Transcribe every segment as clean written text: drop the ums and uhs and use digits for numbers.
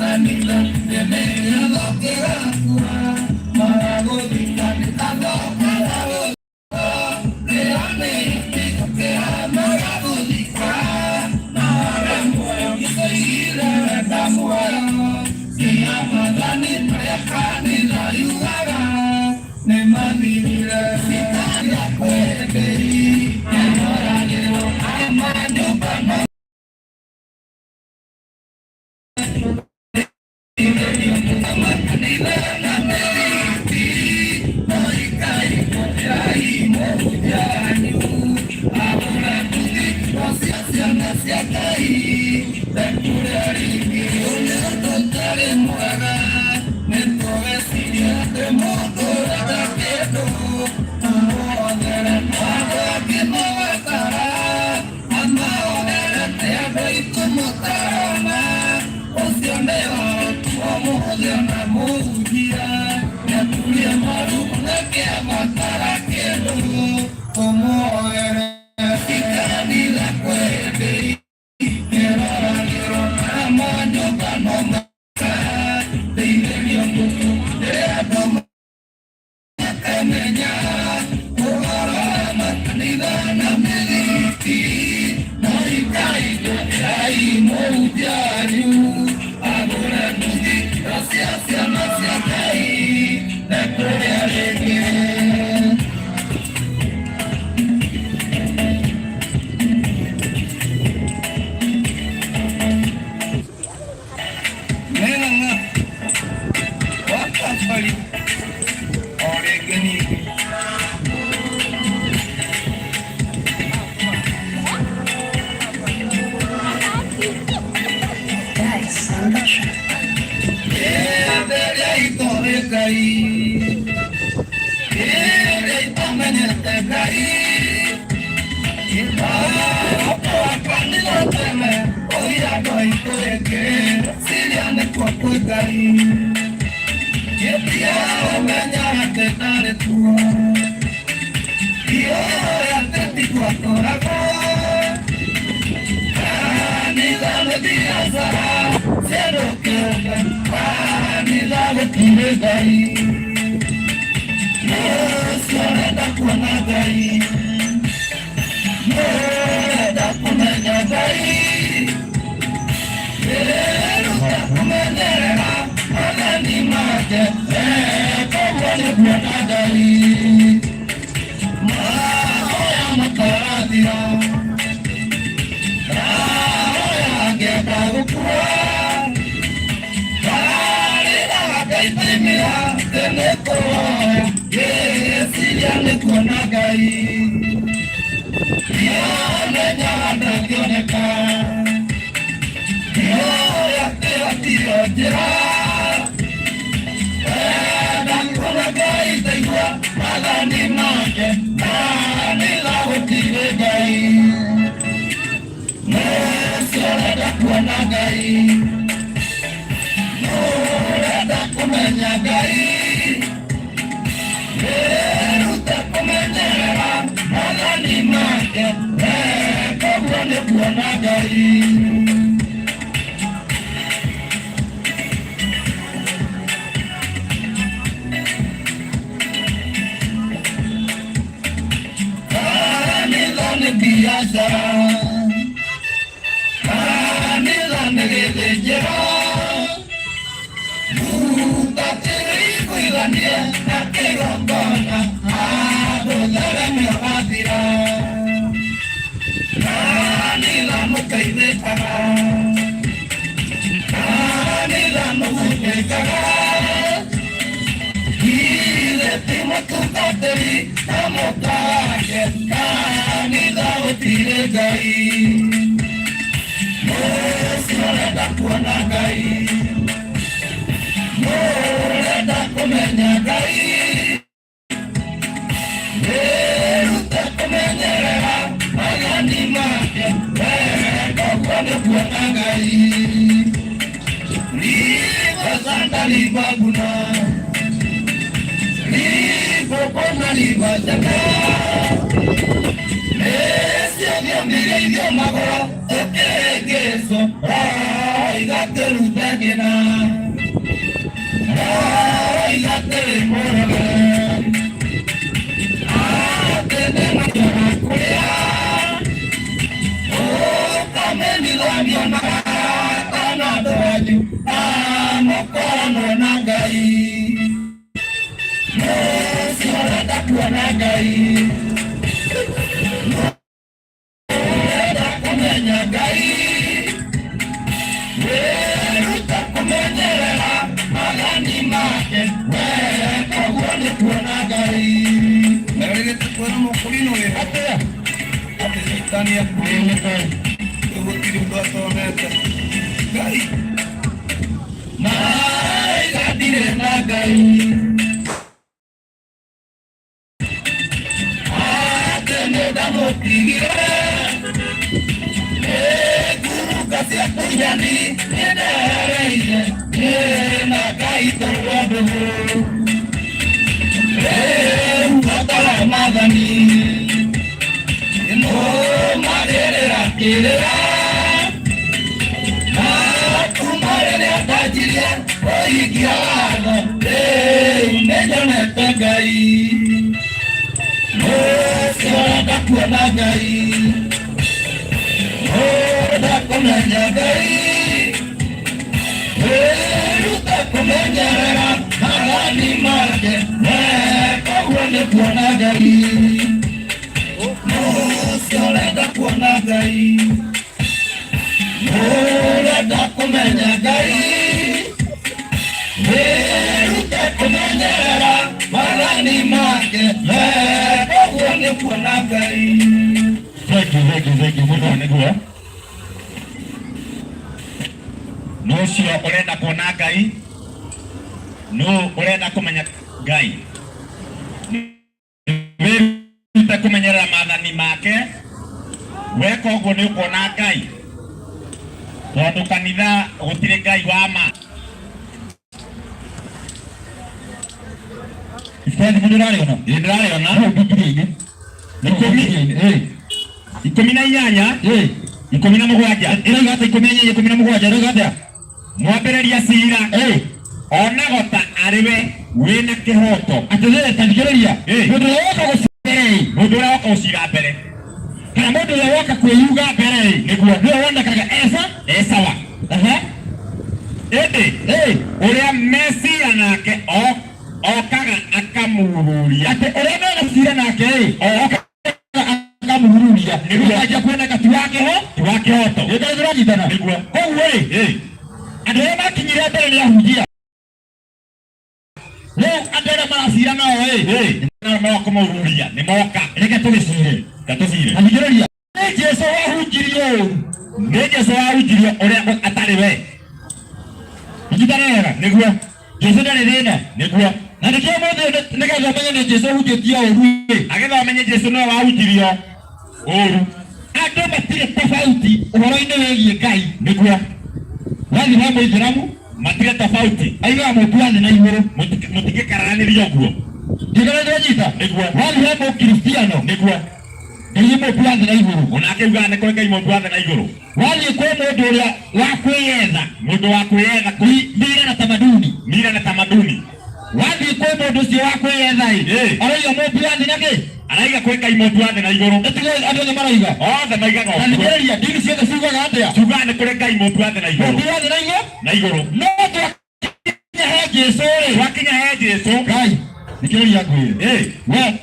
Kanitha. Na mũka wake kanitha gũtirĩ Ngai. Ũcio ũrenda kuona Ngai, ũrenda kũmenya Ngai, wĩrute kũmenyerera maathani make, weka ũguo nĩ kuona Ngai. Liba liba guna, libo kona liba jaka, Nĩciathiũmĩrĩirio magũrũ ũkĩrĩngĩcwo roiga tũrute ngĩna, roiga tũrĩ mũroge, atĩ nĩ kũrĩa ũkamenyithanio na kana andũ anyu na mũkoranwo na Ngai. Ũcio ũrenda kuona Ngai, ũrenda kũmenya Ngai, wĩrute kũmenyerera maathani make, weka ũguo nĩ kuona Ngai. Merĩgĩte kwĩra mũkũrinũ wĩ Atĩa? Atĩ caitani akuĩte rĩu gũtirĩ ũndũ atonete Ngai. Maraiga ndirĩ na Ngai, atĩ nĩ ndamũtigire, nĩ ngurunga cia kũnyani nĩndehereire, niĩ na Ngai tũrĩ ndũgũ. Rĩu bata wa maathani nĩmũmagĩrĩra kĩrĩra, na kuma rĩrĩa ndanjirie kũhingia watho, rĩu nĩnyonete Ngai. Ũcio ũrenda kuona Ngai, ũrenda kũmenya Ngai, wĩrute kũmenyerera maathani make, weka ũguo nĩ kuona Ngai. Ũcio ũrenda kuona Ngai, ũrenda kũmenya Ngai, wĩrute kũmenyerera maathani make, weka ũguo nĩ kuona Ngai. Thank you, thank you, thank you mũno nĩguo. Nũ ũcio ũrenda kuona Ngai? Nũ ũrenda kũmenya Ngai? Wĩrute kũmenyerera maathani make, weka ũguo nĩ ũkuona Ngai, tondũ kanitha gũtirĩ Ngai wa ma. Ibuku rĩa Thimo ndũrarĩona? Ĩ ndĩrarĩona. Hau Bibilia-inĩ. Ikũmi. Ĩ. 18. Ĩ. 17. Ĩroiga atĩa 18 17 ĩroiga atĩa? Mwambĩrĩria cira Ĩ. onago ta arĩ we wĩna kĩhoto. Atĩrĩrĩ, ta thikĩrĩria. Ĩ. Mũndũ ũrĩa woka gũcira mbere ĩ. Mũndũ ũrĩa woka gũcira mbere. Kana mũndũ ũrĩa woka kwĩyuga mbere ĩ. Nĩguo. Nĩwe wonekaga esa. E sawa. Ehe. Ĩndĩ Ĩ. ũrĩa mecira nake okaga akamururia. Atĩ ũrĩa mena cira nake ĩ. Okaga akamuhururia. Nĩguo. Akanjia kuoneka ti wa kĩho. Ti wa kĩhoto. Gĩkĩrĩ tũranyitana. Nĩguo. Koguo rĩ. Ĩ. Andũ arĩa makinyire mbere nĩ ahunjia. Rĩu andũ arĩa maracira nao ĩ. Ĩ. Nao moka kũmũruria. Nĩ moka. Reke tũgĩcire. Reke tũcire. Ta thikĩrĩria. Nĩ Jesu wahunjirio ũru. Nĩ Jesu wahunjirio ũrĩa atarĩ we. Nyitana wega. Nĩguo. Jesu ndarĩ thĩna. Nĩguo. Na nĩkĩo ũmũthĩ nĩgetha ũmenye nĩ Jesu ũhunjĩtie ũru ĩ. Agetha ũmenye Jesu nĩwe wahunjirio ũru. Andũ matirĩ tofauti ũhoro-inĩ wĩgiĩ Ngai. Nĩguo. Wathiĩ he Mũithĩramu Matirĩ tofauti. Aigaga mũmbi wa thĩ na igũrũ. Mũtingĩkararanĩria ũguo. Ndiũĩ ndĩranyita. Nĩguo. Wathiĩ he Mũkristiano. Nĩguo. Ngai nĩ mũmbi wa thĩ na igũrũ. Onake augaga nĩ kũrĩ Ngai mũmbi wa thĩ na igũrũ. Wathiĩ kwĩ mũndũ ũrĩa wa kwĩyetha. Mũndũ wa kwĩyetha. Mira na tamaduni. Mira na tamaduni. Wathiĩ kwĩ mũndũ ũcio wa kwĩyetha ĩ. Ĩ. Araiga mũmbi wa thĩ na kĩ? Araiga kwĩ Ngai mũmbi wa thĩ na igũrũ. Ĩtigo andũ othe maraiga. Othe maigaga Na ũguo. thikĩrĩria, ndini ciothe ciugaga atĩa? Ciugaga nĩ kũrĩ Ngai mũmbi wa thĩ na igũrũ. Mũmbi wa thĩ na igũrũ? Na igũrũ. No twakinya he Jesu rĩ. Twakinya he Jesu. Ngai, thikĩrĩria ngwĩre. Ĩ. We,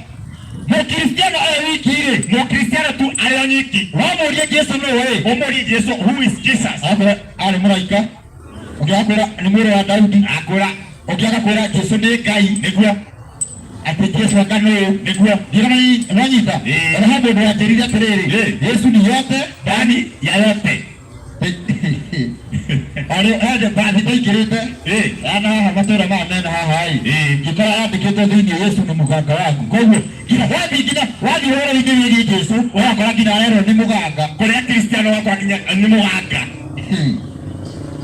Mũkristiano e wiki rĩ. Mũkristiano tu arĩ o nyiki. Wamũria Jesu nũ ĩ. Ũmũrie Jesu, who is Jesus? Akwĩra arĩ mũraika. Ũngĩ akwĩra nĩ mũrũ wa Daudi. Akwĩra. Ũngĩ agakwĩra Jesu nĩ Ngai. Nĩguo. Atĩ Jesu anga nũ? Nĩguo. Ndirona nwanyita. Ĩĩ. Ona he mũndũ wanjĩrire atĩrĩrĩ, Ĩĩ. Yesu ni yote ndani ya yote. Arĩ ende bathi ndaingĩrĩte. Ĩĩ. Yana haha matũra maya mena haha ĩ. Ĩĩ. Ngĩkora yandĩkĩtwo thĩinĩ Yesu nĩ mũganga wangu. Koguo nginya wathiĩ nginya wathiĩ ũhoro-inĩ wĩgiĩ Jesu ũrakora nginya arerwo nĩ mũganga. Kũrĩa Kristiano wakwa nginya nĩ mũganga.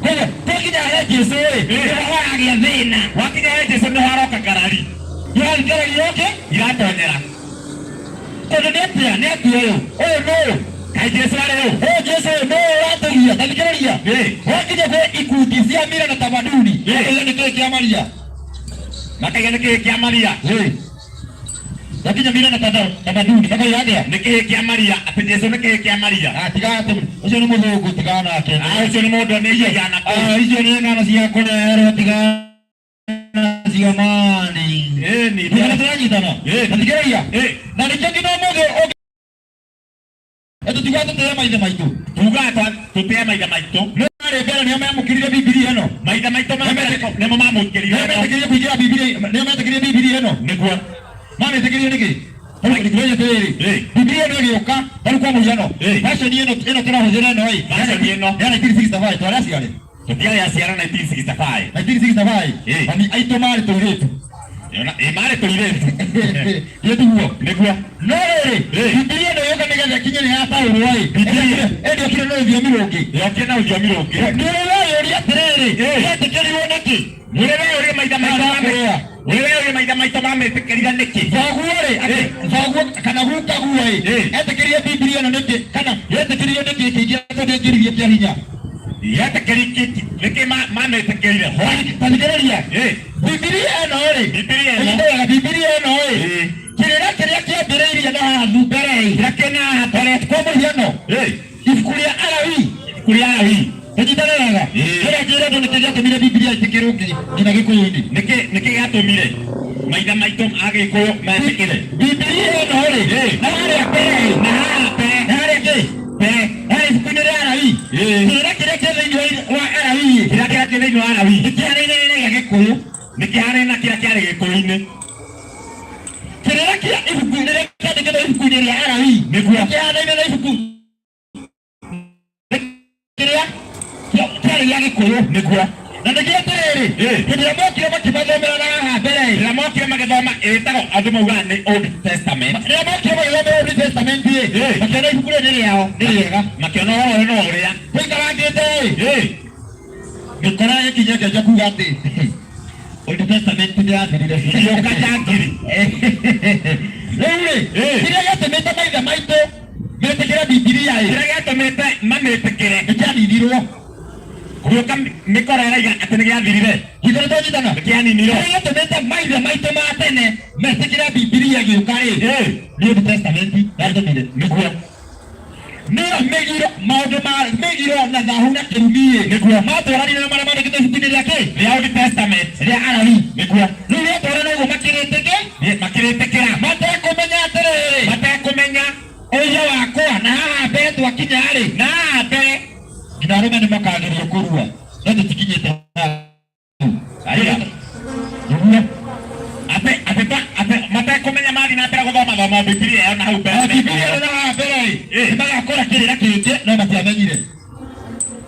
Koguo twakinya he Jesu ĩ, Ĩĩ. nĩho haragĩa thĩna. Wakinya he Jesu nĩho haroka ngarari. Nĩho ngarari yoke iratonyera. Tondũ nĩ atĩa nĩ atĩa ũyũ ũyũ nũũ? Kaĩ Jesu arĩ ũ? Ũyũ Jesu ũyũ nũũ ũratũgia? Ta thikĩrĩria. Ĩĩ. Wakinya kwĩ ikundi cia mila na tamaduni. Ĩĩ. Makauga nĩ kĩĩ kĩa Maria? Makaiga nĩ kĩĩ kĩa Maria? Ĩĩ. Wakinya mila na tamaduni makauga atĩa? Nĩ kĩĩ kĩa Maria? Atĩ Jesu nĩ kĩĩ kĩa Maria? Ah, tiga atĩ ũcio nĩ mũthũngũ tigana nake. Ah, ũcio nĩ mũndũ nĩ iria na kũu. Ah, icio nĩ ng'ano cia kũrerwo tigana nacio mani. Ĩĩ ni. Nĩ tũranyitana. Ĩĩ. Ta thikĩrĩria. Ĩĩ. Na nĩkĩo nginya ũmũthĩ ũngĩ tũtiugaga tũtĩe maithe maitũ. Tugaga tũtĩe maithe maitũ. No marĩ mbere nĩo meamũkĩrire Bibilia ĩno. Maithe maitũ ma mbere nĩmo mamũkĩrire. Nĩo metĩkĩrire kũingĩra Bibilia, nĩo metĩkĩrire Bibilia ĩno. Nĩguo. Mamĩtĩkĩrire nĩkĩ? Tondũ atĩrĩrĩ, Ĩĩ. Bibilia ĩno ĩgĩũka, tarĩu kwa mũhiano, Ĩĩ. version ĩno ĩno tũrahũthĩra ĩno ĩ, Version ĩno. ya 1965 twarĩ aciare. Tũtiarĩ aciara 1965. 1965 Ĩĩ. mami aitũ marĩ tũirĩtu. Ĩ marĩ tũirĩtu. Ĩ tiguo? Nĩguo. No rĩrĩ, Ĩĩ. Bibilia ĩno yũka nĩgetha ĩkinye nĩ yataũrwo ĩ, Bibilia. ĩndĩ yokire na rũthiomi rũngĩ. Yokire na rũthiomi rũngĩ. Nĩ ũreyũria atĩrĩrĩ, Ĩĩ. yetĩkĩrirwo nĩkĩ? Ũreyũria maithe maitũ Kũrĩa. Ũreyũria maithe maitũ mamĩtĩkĩrire nĩkĩ? Thoguo rĩ, atĩ thoguo kana gukaguo ĩ, Ĩĩ. etĩkĩrire Bibilia ĩno nĩkĩ? Kana yetĩkĩririo nĩkĩ ĩkĩingĩra tondũ ĩngĩririe kĩa hinya? Yetĩkĩrire nĩkĩ mamĩtĩkĩrire? Ta thikĩrĩria. Ĩĩ. Bibilia ĩno rĩ, Bibilia ĩno. Ĩnyite wega, Bibilia ĩno ĩ, Ĩĩ. kĩrĩra kĩrĩa kĩambĩrĩirie na haha mbere ĩ, Kĩrĩa kĩna haha mbere. kwa mũhiano, Ĩĩ. ibuku rĩa Alawii, Ibuku rĩa Alawii. Tũnyitane wega. Ĩĩ. Kĩrĩa kĩretwo nĩkĩ gĩatũmire Bibilia ĩtĩkĩrwo nginya Gĩkũyũ-inĩ? Nĩkĩ nĩkĩ gĩatũmire maithe maitũ a Gĩkũyũ metĩkĩre? Bibilia ĩno rĩ, Ĩĩ. na harĩa mbere ĩ, Na haha mbere. na harĩa kĩ? Mbere. Harĩa ibuku-inĩ rĩa Alawii. Ĩĩ. Kĩrĩra kĩrĩa kĩ thĩinĩ wa Alawii ĩ, Kĩrĩa kĩrĩa kĩ thĩinĩ wa Alawii. nĩkĩhanaine na gĩa Gĩkũyũ. Nĩkĩhanaine na kĩrĩa kĩarĩ Gĩkũyũ-inĩ. Kĩrĩra kĩa ibuku rĩrĩa kĩandĩkĩtwo ibuku-inĩ rĩa Alawii Nĩguo. nĩkĩhanaine na ibuku kĩrĩa kĩarĩ gĩa Gĩkũyũ. Nĩguo. Na nĩkĩo atĩrĩrĩ, Ĩĩ. hĩndĩ ĩrĩa mokire makĩmathomera na haha mbere ĩ, Rĩrĩa mokire magĩthoma ĩtagwo andũ maugaga nĩ Old Testament. rĩrĩa mokire magĩthomera Old Testament ĩ, Ĩĩ. makĩona ibuku rĩrĩ nĩ rĩao, nĩ rĩega. Makĩona ũhoro ũyũ no ũrĩa. Tũikarangĩte ĩ, Ĩĩ. mĩkora ĩkinya ĩkĩanjia kuga atĩ Old Testament nĩ yathirire. Ĩgĩũka njangiri. Rĩu rĩ, Ĩĩ. kĩrĩa gĩatũmĩte maithe maitũ metĩkĩre Bibilia ĩ, Kĩrĩa gĩatũmĩte mamĩtĩkĩre. nĩkĩaninirwo. Gũgĩũka mĩkora ĩraiga atĩ nĩgĩathirire. Githĩ nĩtwanyitana? Nĩkĩaninirwo. Kĩrĩa gĩatũmĩte maithe maitũ ma tene metĩkĩre Bibilia ĩgĩũka rĩ, Ĩĩ. nĩ Old Testament yatũmire. Nĩguo. Nĩyo mĩgiro maũndũ ma mĩgiro na thahu na kĩrumi ĩ, Nĩguo. matwaranire na marĩa mandĩkĩtwo ibuku-inĩ rĩa kĩ? Rĩa Old Testament. Rĩa Alawii. Nĩguo. Rĩu rĩatwarana ũguo makĩrĩtĩke, Makĩrĩtĩkĩra. matekũmenya atĩrĩrĩ, Matekũmenya. ũira wakwa na haha mbere twakinya rĩ, Na haha mbere. nginya arũme nĩ makagerio kũrua, no tũtikinyĩte hau. Aya. Nĩguo. Atĩ atĩ ta atĩ matekũmenya mathiĩ na mbere gũthoma thoma Bibilia ĩyo na hau mbere. O Bibilia ĩno na haha mbere ĩ, Ĩĩ. nĩ magakora kĩrĩra kĩngĩ no matiamenyire.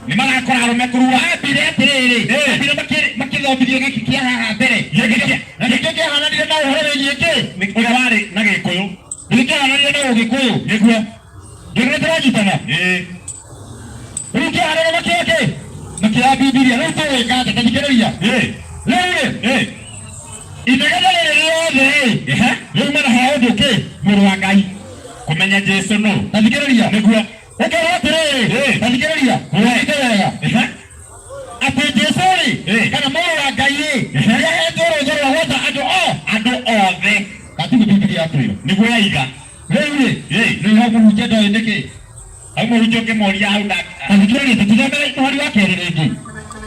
Nĩ magakora arũme kũrua. Ambire atĩrĩrĩ, Ĩĩ. ambire makĩthomithio gĩkĩ kĩa haha mbere. Gĩkĩ kĩa- Na nĩkĩo kĩahananire na ũhoro wĩgiĩ kĩ? Nĩ ũrĩa warĩ na Gĩkũyũ. Nĩkĩo kĩahananire na Ũgĩkũyũ. Nĩguo. Nĩguo tũranyitana. Ĩĩ. Rĩu kĩahanana makĩoya kĩ? Makĩoya Bibilia. Rĩu tũgwĩka atĩa? Ta thikĩrĩria. Ĩĩ. Rĩu rĩ, Ĩĩ. inegene rĩrĩ rĩothe ĩ, Ehe. rĩu mana he ũndũ kĩ? Mũrũ wa Ngai. Kũmenya Jesũ nũ. Ta thikĩrĩria. Nĩguo. Ũkerwo atĩrĩrĩ, Ĩĩ. ta thikĩrĩria. Ũnyite wega. Ehe. Atĩ Jesũ rĩ, Ĩĩ. kana mũrũ wa Ngai ĩ, Ehe. nĩahetwo rũtha rwa gwatha andũ o Andũ othe. Katiguo Bibilia yatwĩra. Nĩguo yaiga. Rĩu rĩ, Ĩĩ. rĩu hau mũhunjia ndoĩ nĩkĩ? Hau mũhunjia ũkĩmũria hau nda. Ta thikĩrĩria, tũtithomere mũhari wa kerĩ rĩngĩ.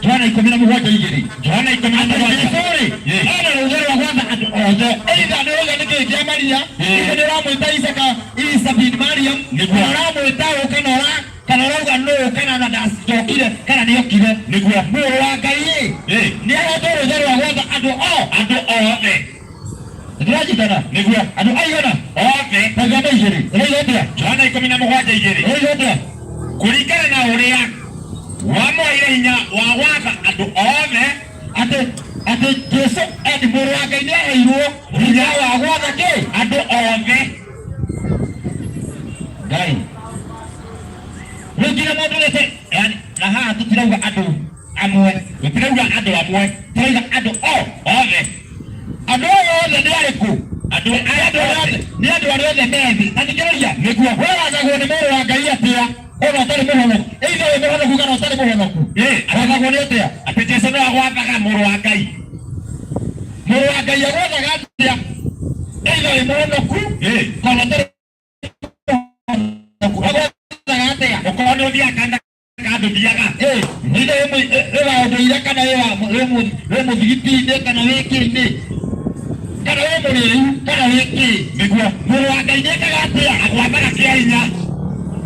Johana 17:2. Johana 17. Jesũ rĩ, Ĩĩ. ena rũtha rwa gwatha andũ othe. Either nĩ ũrauga nĩ kĩĩ kĩa Maria, Ĩĩ. either nĩ ũramwĩta Isaka, Isa bin Mariam, Nĩguo. kana ũramwĩta ũ kana ũra kana ũrauga nũ kana ona ndacokire kana nĩokire. Nĩguo. Mũrũ wa Ngai ĩ, Ĩĩ. nĩ ahetwo rũtha rwa gwatha andũ o. Andũ othe. Tũranyitana? Nĩguo. Andũ aigana? Othe. Tazama igĩrĩ. Ũroiga atĩa? Johana 17:2. Ũroiga atĩa? Kũringana na ũrĩa wamũheire hinya wa gwatha andũ othe. Atĩ Jesu eni mũrũ wa Ngai nĩ aheirwo hinya wa gwatha kĩ? Andũ othe. Ngai. Rĩu nginya mũndũ wĩte, yani, na haha tũtirauga andũ amwe. Tũtirauga andũ amwe. Tũrauga andũ othe. Andũ othe nĩ arĩkũ? Andũ arĩa othe. Nĩ andũ arĩa othe methi. Na thikĩrĩria. Nĩguo. We wathagwo nĩ mũrũ wa Ngai atĩa? Ona ũtarĩ mũhonoku. Either wĩ mũhonoku kana ũtarĩ mũhonoku. Wathagwo nĩ atĩa? Atĩ Jesu no agwathaga mũrũ wa Ngai. Mũrũ wa Ngai agwathaga atĩa? Either wĩ mũhonoku kana ũtarĩ mũhonoku. Agwathaga atĩa? Ũkorwo nĩ ũthiaga kanitha kana ndũthiaga. Either wĩ wa ũndũire kana wĩ mũthigiti-inĩ kana wĩ kĩ-inĩ. Kana wĩ mũrĩu kana wĩ kĩ. Nĩguo. Mũrũ wa Ngai nĩekaga atĩa? Agwathaga kĩa hinya.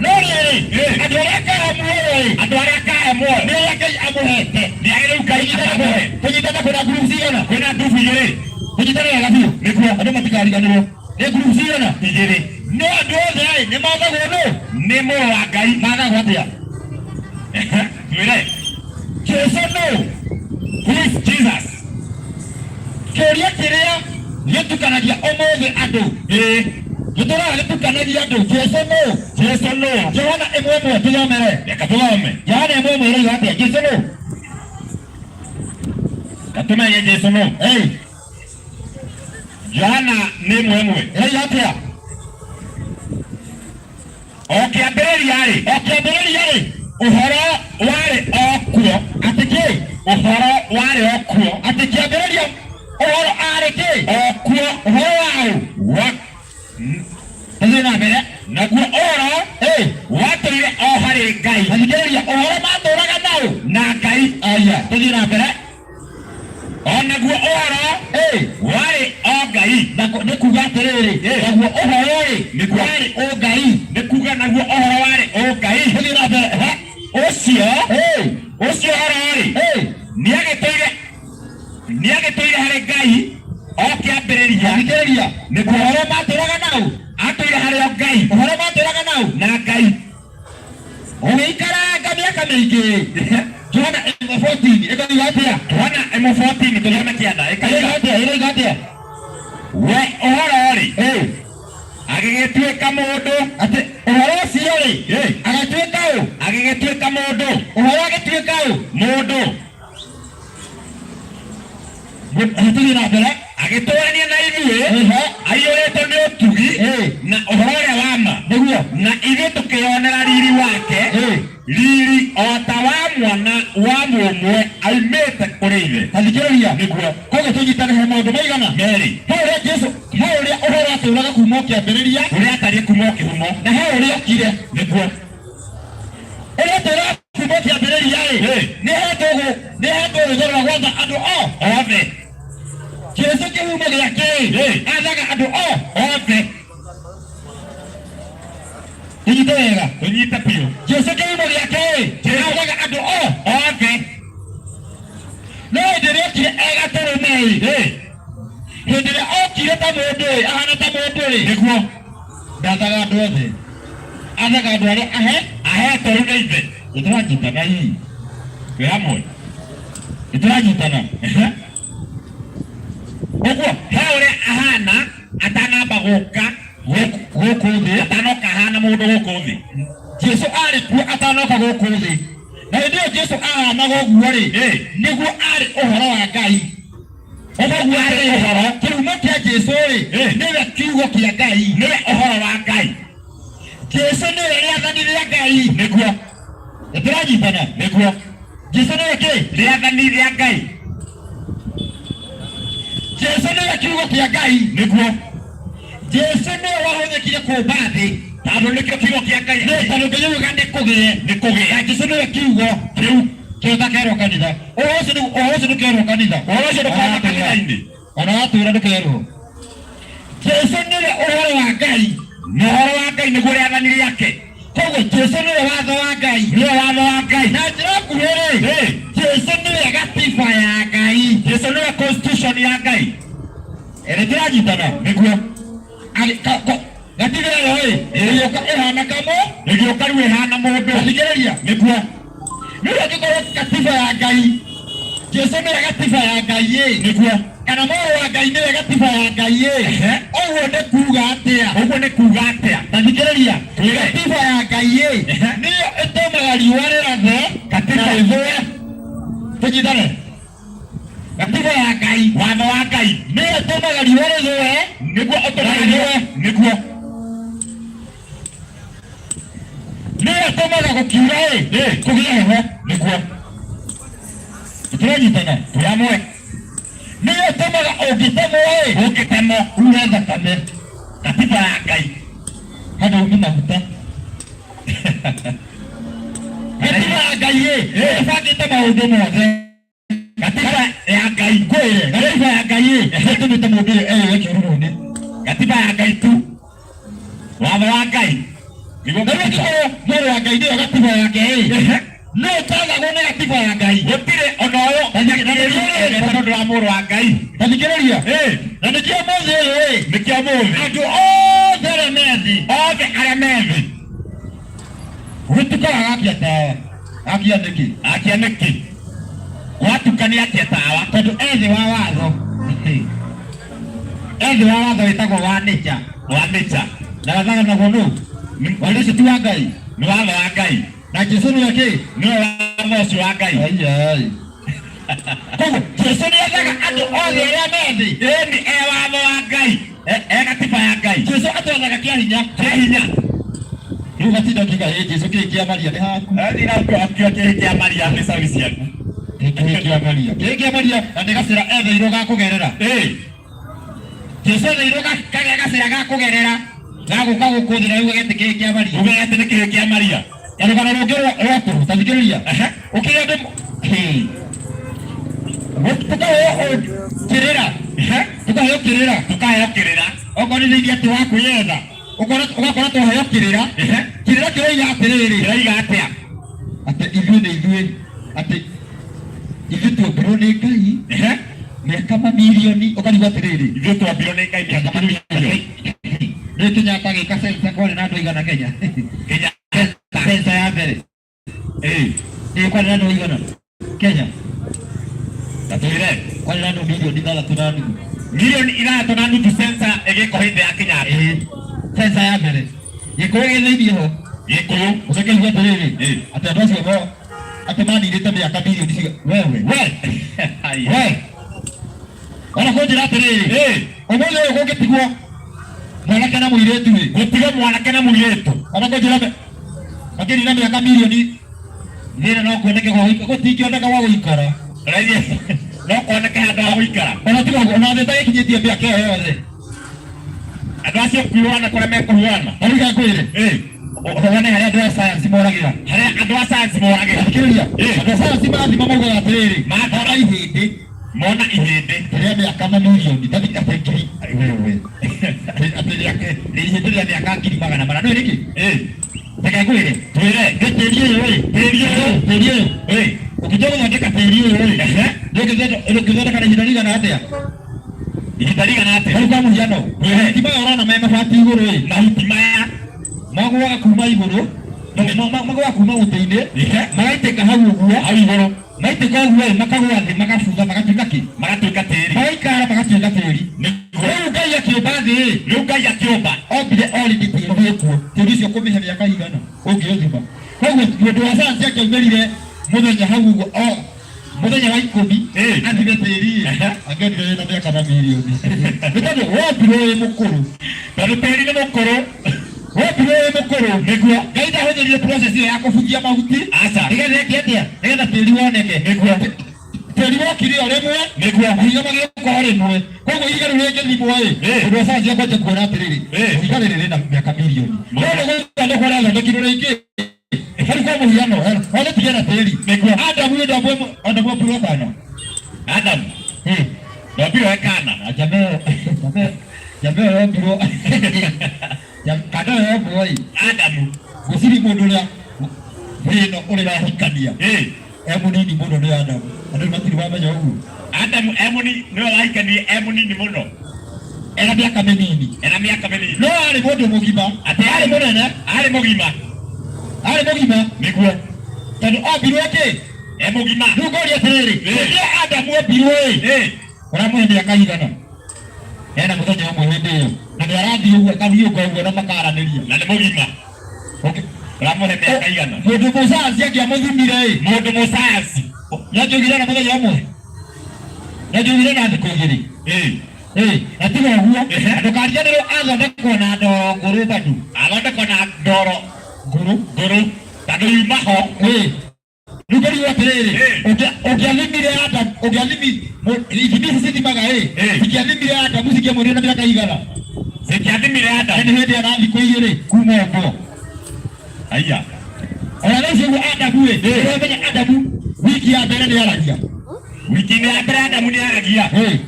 No rĩrĩ, andũ arĩa akahe muoyo-ĩ, Andũ arĩa akahe muoyo. Nĩ arĩa Ngai amũhete. Nĩ arĩa rĩu Ngai amũhe. Tũnyitane kwĩna group cigana? Kwĩna ngurubu igĩrĩ. Tũnyitane wega biũ. Nĩguo. Andũ matikariganĩrwo. Nĩ ngurubu cigana? Igĩrĩ. No andũ othe-ĩ, nĩ mathagwo nũ? Nĩ mũrũ wa Ngai. Mathagwo atĩa? Twĩre. Jesu nũ? Who is Jesus? Kĩũria kĩrĩa gĩtukanagia ũmũthĩ andũ. Gĩtũraga gĩtukanagia andũ. Jesu nũ? Jesu nũ? Johana 1:1 tũthomere. Reke tũthome. Johana 1:1 ĩroiga atĩa? Jesu nũ? Katũmenye Jesu nũ. Johana nĩ 1:1. Ĩroiga atĩa? O kĩambĩrĩria-rĩ. O kĩambĩrĩria-rĩ. Ũhoro warĩ o kuo. Atĩ kĩ? Ũhoro warĩ o kuo. Atĩ kĩambĩrĩria ũhoro arĩ kĩ? O kuo. Ũhoro wa ũ? Wa. Tũthiĩ na mbere. Naguo ũhoro watũire o harĩ Ngai. Thikĩrĩria, ũhoro matũraga na ũ? Na Ngai. Aya, tũthiĩ na mbere. O naguo ũhoro warĩ o Ngai. Nĩ kuga atĩrĩrĩ, naguo ũhoro-rĩ, warĩ o Ngai. Nĩ kuga naguo ũhoro warĩ o Ngai. Tũthiĩ na mbere. Ũcio ũcio ũhoro-rĩ, nĩagĩtũire harĩ Ngai o kĩambĩrĩria. Thikĩrĩria, Nĩguo. ũhoro matũraga na ũ? Atũire harĩ o Ngai. Ũhoro matũraga na ũ? Na Ngai. Ũgĩikaranga mĩaka mĩingĩ. Johana 1:14 ĩkoiga atĩa? Johana 1:14 tũthome kĩanda. Ĩroiga atĩa? Ĩroiga atĩa? We ũhoro-rĩ, agĩgĩtuĩka mũndũ. Atĩ ũhoro ũcio-rĩ, agĩtuĩka ũ? Agĩgĩtuĩka mũndũ. Ũhoro agĩtuĩka ũ? Mũndũ. Tũthiĩ na mbere. Agĩtũũrania na ithuĩ, aiyũrĩtwo nĩ ũtugi na ũhoro ũrĩa wa ma. Nĩguo. Na ithuĩ tũkĩyonera riri wake, riri o ta wa mwana wa mũmwe aumĩte kũrĩ ithe. Thikĩrĩria. Nĩguo. Koguo tũnyitane he maũndũ maigana? Merĩ. He ũrĩa Jesu, he ũrĩa ũhoro atũũraga kuma o kĩambĩrĩria. Ũrĩa atariĩ kuma o kĩhumo. Na he ũrĩa okire. Nĩguo. Ũrĩa atũũraga kuma o kĩambĩrĩria-rĩ, nĩ hetwo rũtha rwa gwatha andũ othe. Jesu kĩhumo gĩake-rĩ, athaga andũ othe. Tũnyite wega. Tũnyite biũ. Jesu kĩhumo gĩake-rĩ, athaga andũ othe. No hĩndĩ ĩrĩa okire e gatũrũme-rĩ, hĩndĩ ĩrĩa okire ta mũndũ-rĩ, ahana ta mũndũ-rĩ, Nĩguo. ndathaga andũ othe. Athaga andũ arĩa ahetwo rĩu nĩ ithe. Nĩtũranyitana hihi? Twĩ hamwe. Nĩtũranyitana? Ũguo he ũrĩa ahana atanamba gũka gũkũ thĩ, atanoka ahana mũndũ gũkũ thĩ. Jesu arĩ kuo atanoka gũkũ thĩ. Na hĩndĩ ĩyo Jesu ahanaga ũguo-rĩ, nĩguo arĩ ũhoro wa Ngai. Ũguo arĩ ũhoro, kĩhumo kĩa Jesu-rĩ, nĩwe kiugo kĩa Ngai. Nĩwe ũhoro wa Ngai. Jesu nĩwe rĩathani rĩa Ngai. Nĩguo. Nĩtũranyitana? Nĩguo. Jesu nĩwe kĩ? Rĩathani rĩa Ngai. Jesu nĩwe kiugo kĩa Ngai. Nĩguo. Jesu nĩwe wahũthĩkire kũũmba thĩ. Tondũ nĩkĩo kiugo kĩa Ngai. Nĩ tondũ Ngai augaga nĩ kũgĩe. Nĩ kũgĩe. Na Jesu nĩwe kiugo kĩu. Kĩo ũtakerwo kanitha. Ũhoro ũcio ndũkerwo kanitha. Ũhoro ũcio ndũkerwo kanitha-inĩ. Ona watwĩra ndũkerwo. Jesu nĩwe ũhoro wa Ngai. Na ũhoro wa Ngai nĩguo rĩathani rĩake. Koguo Jesu nĩwe watho wa Ngai. Nĩwe watho wa Ngai. Na njĩra nguhĩ-rĩ, Jesu nĩwe gatiba ya Ngai. Jesu nĩwe constitution ya Ngai. Ĩrĩkĩranyitana Nĩguo. Gatiba ĩyo ĩ ĩgĩũka ĩhana kamo. Ĩgĩũka rĩu ĩhana mũndũ. Thikĩrĩria. Nĩguo. Rĩu angĩkorwo katiba ya Ngai, Jesu nĩwe gatiba ya Ngai ĩ, Nĩguo. kana mũrũ wa Ngai nĩwe gatiba ya Ngai ĩ, ũguo nĩ kuga atĩa? Ũguo nĩ kuga atĩa? Ta thikĩrĩria. Twĩre. Gatiba ya Ngai ĩ nĩyo ĩtũmaga riũa rĩrathe Katiba. na rĩthũe. Tũnyitane. Gatiba ya Ngai. Watho wa Ngai. Nĩyo ĩtũmaga riũa rĩthũe Nĩguo ũtũmaga na rĩthũe. Nĩguo. Nĩyo ĩtũmaga gũkiura ĩ kũgĩe heho. Nĩguo. Tũranyitana. Twĩ amwe. Nĩyo ĩtũmaga ũngĩtemwo ĩ Ũngĩtemwo. ure thakame. Katiba ya Ngai. Handũ ume maguta. Gatiba ya Ngai ĩ ĩbangĩte maũndũ mothe. Katiba ya Ngai. Ngwĩre gatiba ya Ngai ĩ ĩtũmĩte mũndũ ũyũ eyũe kĩũrũrũ-inĩ. Katiba ya Ngai tu. Watho wa Ngai. Nĩguo Na rĩu katiba. angĩkorwo mũrũ wa Ngai nĩyo gatiba yake ĩ, no ũtathagwo nĩ gatiba ya Ngai. Gũtirĩ ona ũyũ Na nĩkĩo rĩ, tondũ wa mũrũ wa Ngai. Ta thikĩrĩria. Na nĩkĩo ũmũthĩ ũyũ ĩ, Nĩkĩo ũmũthĩ. Andũ othe arĩa me thĩ, Othe arĩa me thĩ. Gũtukaga gakia tawa. Akia nĩkĩ? Akia nĩkĩ? Gwatuka nĩ akia tawa. Tondũ e thĩ wa watho. E thĩ wa watho wĩtagwo wa nature. Wa nature. Na wathaganagwo nũ? Watho ũcio ti wa Ngai. Nĩ watho wa Ngai. Na Jesu nĩwe kĩ? Nĩwe watho ũcio wa Ngai. Ai. Koguo Jesu nĩ athaga andũ othe arĩa me thĩ. Ĩni e watho wa Ngai. E gatiba ya Ngai. Jesu atwathaga kĩa hinya. Kĩa hinya. Rĩu gatinda ũkiuga ĩ Jesu kĩĩ kĩa Maria nĩ haku. Athiĩ na ũkiuga kĩĩ kĩa Maria nĩ cabi ciaku. Kĩĩ kĩa Maria. Kĩĩ kĩa Maria na nĩ gacĩra etheirwo ga kũgerera. Jesu etheirwo gacĩra ga kũgerera ga gũka gũkũ thĩ na rĩu agete kĩĩ kĩa Maria. Uge atĩ nĩ kĩĩ kĩa Maria. Na rũgano rũngĩ rwa tũhũ, ta thikĩrĩria. Ũkĩrĩ andũ tũkaheo kĩrĩra. Tũkaheo kĩrĩra. Tũkaheo kĩrĩra. Okorwo nĩ thĩinĩ atĩ wa kwĩyetha. Ũgakora twaheo kĩrĩra. Kĩrĩra kĩroiga atĩrĩrĩ. Kĩroiga atĩa? Atĩ ithuĩ nĩ ithuĩ. Atĩ ithuĩ tuombirwo nĩ Ngai. Mĩaka mamirioni. Ũkarigwo atĩrĩrĩ. Ithuĩ tuombirwo nĩ Ngai mĩaka mamirioni. Nĩ Kenyatta agĩka sensa kwarĩ na andũ aigana Kenya? Kenyatta. Sensa ya mbere. Ĩ kwarĩ na andũ aigana Kenya? Tatwĩre. Kwarĩ na andũ milioni 6.5. Milioni 6.5 sensa ĩgĩkwo hĩndĩ ya Kenyatta. Sensa ya mbere. Gĩkũyũ gĩ thĩinĩ ho. Gĩkũyũ. Ũcoke uge atĩrĩrĩ. Atĩ andũ acio mo atĩ maninĩte mĩaka milioni ciga. Wewe. We. We. Ona kũnjĩra atĩrĩrĩ. Ũmũthĩ ũyũ kũngĩtigwo mwanake na mũirĩtu ĩ. Gũtigwo mwanake na mũirĩtu. Ona kũnjĩra makĩnina mĩaka milioni thĩna no kuoneke gwa gũikara. Gũtingĩoneka gwa gũikara. No kuoneke handũ ha gũikara. Ona tiga ũguo, ona thĩ ĩtagĩkinyĩtie mĩaka ĩyo yothe. Andũ acio kuoana kũrĩa mekũhuana. Na rĩu ngakwĩre. Wone harĩa andũ a science moragĩra. Harĩa andũ a science moragĩra. Thikĩrĩria. Andũ a science mathima maugaga atĩrĩrĩ. Mona ihĩndĩ. Mona ihĩndĩ. Rĩa mĩaka mamirioni. Tathi atĩ ngiri. Wewe. Atĩ ihĩndĩ rĩa mĩaka 400,000. Nĩũĩ nĩkĩ? Reke ngwĩre. Twĩre. Nĩ tĩri ũyũ ĩ. Tĩri ũyũ. Tĩri ũyũ. Ũkĩtua gũthondeka tĩri ũyũ ĩ. Ndũngĩthondeka na ihinda rĩigana atĩa? Ihinda rĩigana atĩa? Rĩu kwa mũhiano, mahuti maya ũrona me mabati igũrũ ĩ. Mahuti maya. Magũaga kuma igũrũ, magũaga kuma mũtĩ-inĩ, magaitĩka hau ũguo. Hau igũrũ. Maitĩka ũguo ĩ, makagũa thĩ, magabutha, magatuĩka kĩ? Magatuĩka tĩri. Magaikara magatuĩka tĩri. Rĩu Ngai akĩũmba thĩ ĩ. Rĩu Ngai akĩũmba. Ombire already tĩri wĩkuo. Tĩri ũcio ũkũmĩhe mĩaka igana ũngĩũthima. Koguo mũndũ wa science angĩaumĩrire mũthenya hau ũguo o mũthenya wa 10 athime tĩri ĩ, angĩonire wĩna mĩaka mamirioni. Nĩ tondũ wombirwo wĩ mũkũrũ. Tondũ tĩri nĩ mũkũrũ. Wombirwo wĩ mũkũrũ. Nĩguo. Ngai ndahũthĩrire process ĩyo ya kũbuthia mahuti. Aca. Nĩgetha ĩke atĩa? Nĩgetha tĩri woneke. Nĩguo. Tĩri wokire o rĩmwe. Nĩguo. Mahiga magĩũka o rĩmwe. Koguo ihiga rĩu rĩngĩthimwo ĩ, mũndũ wa science akwanjia kuona atĩrĩrĩ, ihiga rĩrĩ rĩna mĩaka mirioni. No nĩ gũthondekwo rĩathondekirwo rĩngĩ. Rĩu kwa mũhiano, one tige na tĩri. Nĩguo. Adamu ĩ Adamu ombirwo kana? Adamu. Ndombirwo e kana. Na jamaa ĩyo yombirwo. Kana ĩyo yombwo ĩ. Adamu. Gũtirĩ mũndũ ũrĩa thĩ ĩno ũrĩ wahikania. E mũnini mũno nĩ Adamu. Andũ matirĩ mamenya ũguo. Adamu e mũnini, nĩwe wahikanirie e mũnini mũno. Ena mĩaka mĩnini. Ena mĩaka mĩnini. No arĩ mũndũ mũgima. Atĩ arĩ mũnene. Arĩ mũgima. Arĩ mũgima. Nĩguo. Tondũ ombirwo kĩ? E mũgima. Rĩu ngoria atĩrĩrĩ, Ĩ. hĩndĩ ĩyo Adamu ombirwo ĩ, Ĩ. ũramũhe mĩaka igana? Hena mũthenya ũmwe hĩndĩ ĩyo na nĩ arathiĩ ũguo akahiũka ũguo na makaranĩria. Na nĩ mũgima. Ũramũhe mĩaka igana? Mũndũ mũsayansi angĩamũthimire ĩ, Mũndũ mũsayansi. Nĩanjũgire na mũthenya ũmwe, nĩanjũgire na thikũ igĩrĩ. Ĩ. Ĩ, na tiga ũguo, Ehe. ndũkariganĩrwo athondekwo na ndoro ngũrũ bado. Athondekwo na ndoro Ngũrũ. Ngũrũ. Tondũ yuma ho. Ĩ, rĩu ngũrigwo atĩrĩrĩ, Ĩ. Ũngĩathimire Adamu, ũngĩathimi ithimi ici cithimaga ĩ, Ĩ. cingĩathimire Adamu cingĩamwĩrire na mĩaka igana? Cingĩathimire Adamu. Na nĩ hĩndĩ ena thikũ igĩrĩ kuma ũguo. Aya. Ona thaa ici ũguo Adamu ĩ, ũramenya Adamu wiki ya mbere nĩ aragia. Wiki-inĩ ya mbere Adamu nĩ aragia. Ĩ.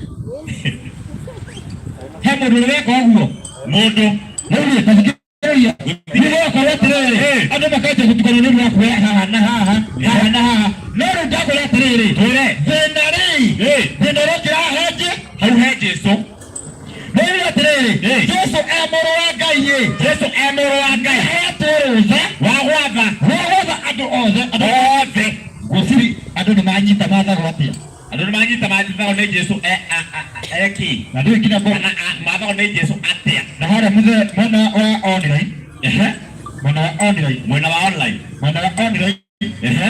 He mũndũ ũrĩ weka ũguo? Mũndũ. Rĩu rĩ, ta thikĩrĩria. Nĩ gũgakorwo atĩrĩrĩ, Ĩ. andũ makanjia gũtukana nĩ ũndũ wa kuoya haha na haha, haha na haha. No rĩu ndakwĩra atĩrĩrĩ, Twĩre. Thĩna rĩ, Ĩ. thĩna ũrokĩra haha nje, Hau he Jesu. Rĩu atĩrĩrĩ, Ĩ. Jesu e mũrũ wa Ngai ĩ, Jesu e mũrũ wa Ngai. Ahetwo rũtha wa gwatha. Wa gwatha andũ othe. Andũ othe. Ngwĩciria andũ nĩ manyita mathagwo atĩa? Andũ nĩ manyita mathagwo nĩ Jesu e e kĩ? Na ndũĩ nginya kana mathagwo nĩ Jesu atĩa? Na harĩa mũthee mwena wa online. Ehe. Mwena wa online. Mwena wa online. Mwena wa online. Ehe.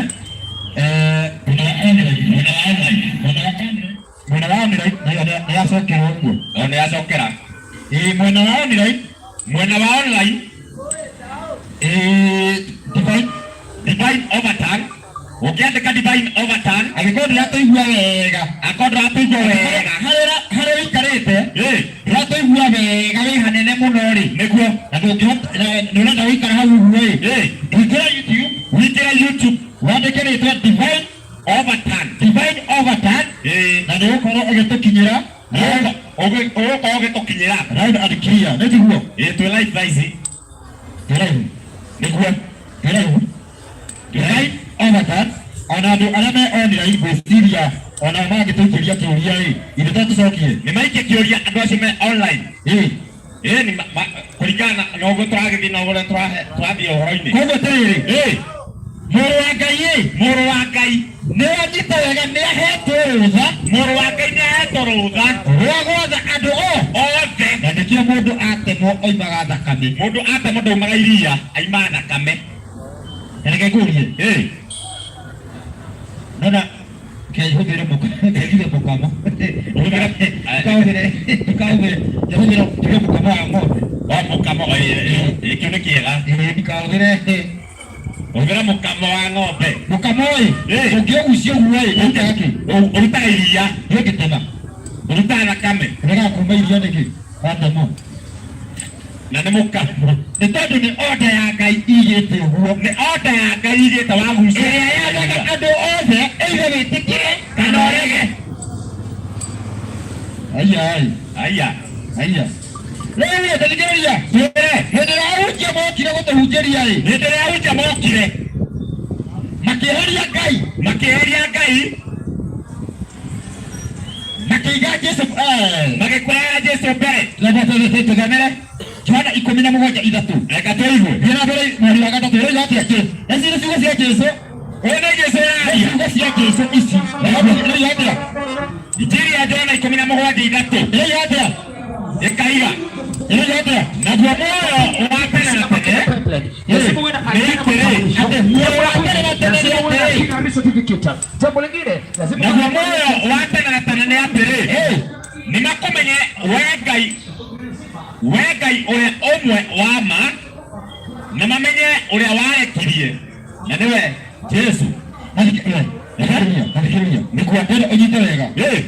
Mwena wa online. Mwena wa online. Mwena wa online. Mwena wa online na nĩ yacokerwo ũguo. O nĩ yacokera. Ĩĩ, mwena wa online. Mwena wa online. Ĩĩ, divine. Divine overturn. Ũngĩandĩka divine overturn. Angĩkorwo ndũratũigua wega. Angĩkorwo ndũratũigua wega. Harĩa ũikarĩte. Ĩ. Ndũratũigua wega wĩ hanene mũno rĩ. Nĩguo. Na ndũngĩhota, na nĩ ũrenda gũikara hau ũguo ĩ. Ĩ. Ũingĩre YouTube. Ũingĩre YouTube. Wandĩke rĩtwa divine overturn. Divine overturn. Ĩ. Na nĩ ũgũkorwo ũgĩtũkinyĩra. Ũgũkorwo ũgĩtũkinyĩra. Round and clear. Nĩ tiguo? Ĩ, twĩ live thaa ici. Twĩ live. Nĩguo. Twĩ live. Divine overturn. Ona andũ arĩa me online ngwĩciria ona mangĩtũikĩria kĩũria ĩ, ithuĩ to tũcokie. Nĩ maikie kĩũria andũ acio me online. Ĩ. Ĩ, nĩ kũringana na ũguo tũragĩthiĩ na ũguo tũrathiĩ ũhoro-inĩ. Koguo atĩrĩrĩ, Ĩ. Mũrũ wa Ngai ĩ, Mũrũ wa Ngai. Nĩ wanyita wega, nĩ ahetwo rũtha. Mũrũ wa Ngai nĩ ahetwo rũtha. Rwa gwatha andũ othe. Na nĩkĩo mũndũ atemwo oimaga thakame. Mũndũ atemwo ndaumaga iria, aimaga thakame. Na reke ngũrie. Ĩ. Nona kehũthĩre kehũthĩre mũkamo. Ndũkahũthĩre, ndũkahũthĩre, ndũkahũthĩre, njuge mũkamo wa ng'ombe. O mũkamo, ĩ, ĩ, kĩu nĩ kĩega. Ĩ, ndũkahũthĩre. Hũthĩra mũkamo wa ng'ombe. Mũkamo ĩ, Ĩ. ũngĩũgucia ũguo ĩ, ũrutaga kĩ? Ũrutaga iria. Ndũngĩtema. Ũrutaga thakame. Ũregaga kuma iria nĩkĩ? Watema. Na nĩ mũkamo. Nĩ tondũ nĩ order ya Ngai igĩte ũguo. Nĩ order ya Ngai igĩte wagucia. Ĩrĩa yathaga andũ othe either wĩtĩkĩre kana ũrege. Aya ĩ. Aya. Aya. Rĩu ĩ, tathikĩrĩria. Twĩre. Hĩndĩ ĩrĩa ahunjia mokire gũtũhunjĩria ĩ. Hĩndĩ ĩrĩa ahunjia mokire. Makĩeheria Ngai. Makĩeheria Ngai. Makĩiga Jesu, Magĩkũraga Jesu mbere. Tũthomere Johana ikũmi na mũgwanja ithatũ. Reka tũigue. Thiĩ na mbere mweri wa gatatũ. Ũroiga atĩa Jesu? Ici nĩ ciugo cia Jesu. Ũyũ nĩ Jesu Nĩ ũraria. ciugo cia Jesu ici. Ũroiga atĩa? Injiri ya Johana ikũmi na mũgwanja ithatũ. Ĩroiga atĩa? Ĩkaiga. Ĩroiga atĩa? Naguo muoyo wa tene na tene Lazima uwe na nĩ atĩrĩ. Atĩ muoyo wa tene na tene nĩ atĩrĩ. certificate. Jambo lingine lazima Naguo muoyo wa tene na tene nĩ atĩrĩ. Ĩ. Nĩ makũmenye we Ngai, we Ngai ũrĩa ũmwe wa ma, na mamenye ũrĩa warekirie, na nĩwe Jesu. Thikĩrĩria, thikĩrĩria. Nĩguo. Ndĩrenda ũnyite wega. Ĩ.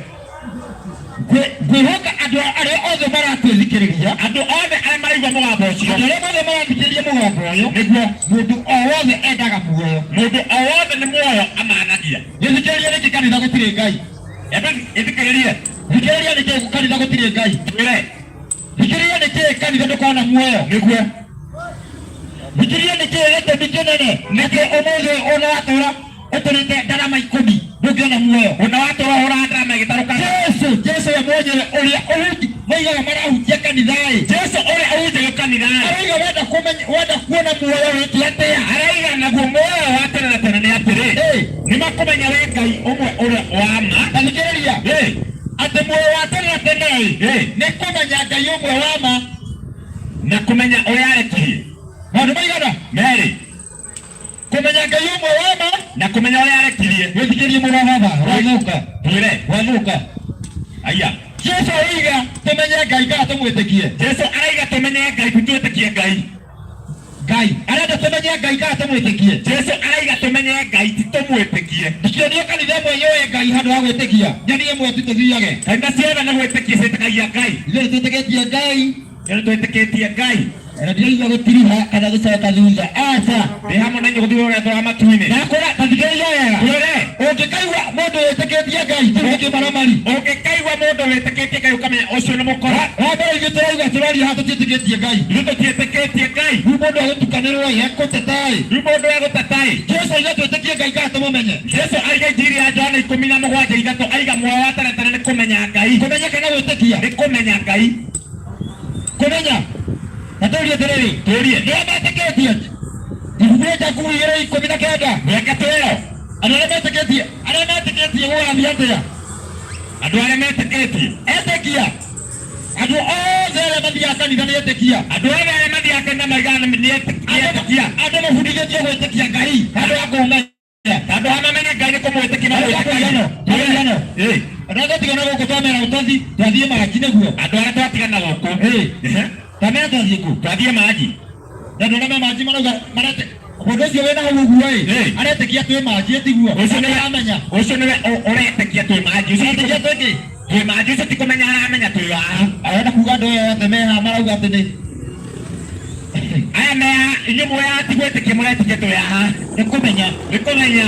Ngwĩhoka andũ arĩa othe maratwĩthikĩrĩria, Andũ othe arĩa maraigua mũgambo ũcio, andũ arĩa othe marathikĩrĩria mũgambo ũyũ, Nĩguo. mũndũ o wothe endaga muoyo. Mũndũ o wothe nĩ muoyo amanagia. Gĩthikĩrĩria nĩkĩ kanitha gũtirĩ Ngai? Ebe, ithikĩrĩrie. Thikĩrĩria nĩkĩ kanitha gũtirĩ Ngai? Twĩre. Thikĩrĩria nĩkĩ kanitha ndũkona muoyo? Nĩguo. Thikĩrĩria nĩkĩ gĩtũmi kĩnene nĩkĩ ũmũthĩ ona watũra ũtũrĩte ndarama ikũmi ndũngĩona muoyo? Ona watũra ũhũraga ndarama ĩgĩtarũkaga. Jesu, Jesu we mwenyewe ũrĩa ũhunji Moigaga marahunjia kanitha-ĩ, Jesu ũrĩa ũhunjagio kanitha-ĩ, arauga wenda kũmenya, wenda kuona muoyo wĩke atĩa? Araiga naguo muoyo wa tene na tene nĩ atĩrĩ, nĩ makũmenya we Ngai ũmwe ũrĩa wa ma. Ta thikĩrĩria, atĩ muoyo wa tene na tene-ĩ, nĩ kũmenya Ngai ũmwe wa ma na kũmenya ũrĩa arekirie. Maũndũ maigana? Merĩ. Kũmenya Ngai ũmwe wa ma na kũmenya ũrĩa arekirie. Wĩthikĩrie mũrũ wa baba, wathũka. Twĩre. Wathũka. Aya. Jesu araiga tũmenye Ngai kana tũmwĩtĩkie? Jesu araiga tũmenye Ngai, tũtwĩtĩkie Ngai. Ngai arenda tũmenye Ngai kana tũmwĩtĩkie? Jesu araiga tũmenye Ngai, ti tũmwĩtĩkie. Ndikĩonio kanitha ĩmwe yũĩ Ngai handũ ha gwĩtĩkia. Nyoni ĩmwe tu tũthiage. Kanitha ciothe nĩ gwĩtĩkia ciĩtĩkagia Ngai. Ithuĩ nĩtwĩtĩkĩtie Ngai. Ithuĩ nĩtwĩtĩkĩtie Ngai. Na ndiraigua gũtiriha kana gũcoka thutha. Aca. Ndĩ hamwe na inyuĩ gũthiĩ rũgendo rwa matu-inĩ. Ndakũra, ta thikĩrĩria wega. Twĩre. Ũngĩkaigua mũndũ wĩtĩkĩtie Ngai, kĩu nĩ kĩmaramari. Ũngĩkaigua mũndũ wĩtĩkĩtie Ngai ũkamenya ũcio nĩ mũkora. Wa mbere ithuĩ tũrauga tũraria haha tũtiĩtĩkĩtie Ngai. Ithuĩ tũtiĩtĩkĩtie Ngai. Rĩu mũndũ egũtukanĩrwo ĩ, egũteta ĩ. Rĩu mũndũ egũteta ĩ. Jesu aiga twĩtĩkie Ngai kana tũmũmenye? Jesu aiga Injiri ya Johana 17:3 aiga muoyo wa tene tene nĩ kũmenya Ngai. Kũmenya kana gwĩtĩkia? Nĩ kũmenya Ngai. Kũmenya. Na tũrie atĩrĩrĩ. Tũrie. Nĩ arĩa metĩkĩtie ibuku rĩa Jakubu 2:19. Reke twĩrwo. Andũ arĩa metĩkĩtie, arĩa metĩkĩtie gũgathiĩ atĩa? Andũ arĩa metĩkĩtie. Etĩkia. Andũ othe arĩa mathiaga kanitha nĩ etĩkia. Andũ othe arĩa mathiaga kanitha maigaga nĩ etĩkia. Andũ mabundithĩtio gwĩtĩkia Ngai handũ ha kũmenya. Handũ ha mamenye Ngai nĩ kũmwĩtĩkia mamwĩtĩkagia. Andũ arĩa twatigana gũkũ twamera ũtothi twathiĩ manji nĩguo. Andũ arĩa twatigana gũkũ. Twamera twathiĩ kũ? Twathiĩ manji. Na andũ arĩa me manji marauga marete mũndũ ũcio wĩna hau ũguo ĩ, aretĩkia twĩ manji tiguo? Ũcio nĩwe aramenya. Ũcio nĩwe ũretĩkia twĩ manji. Ũcio Aretĩkia twĩ kĩ? Twĩ manji, ũcio ti kũmenya aramenya twĩ haha. Arenda kuga andũ aya othe me haha marauga atĩ nĩ aya me haha, inyuĩ mũĩ haha ti gwĩtĩkia mũretĩkia twĩ haha. Nĩ kũmenya. Nĩ kũmenya.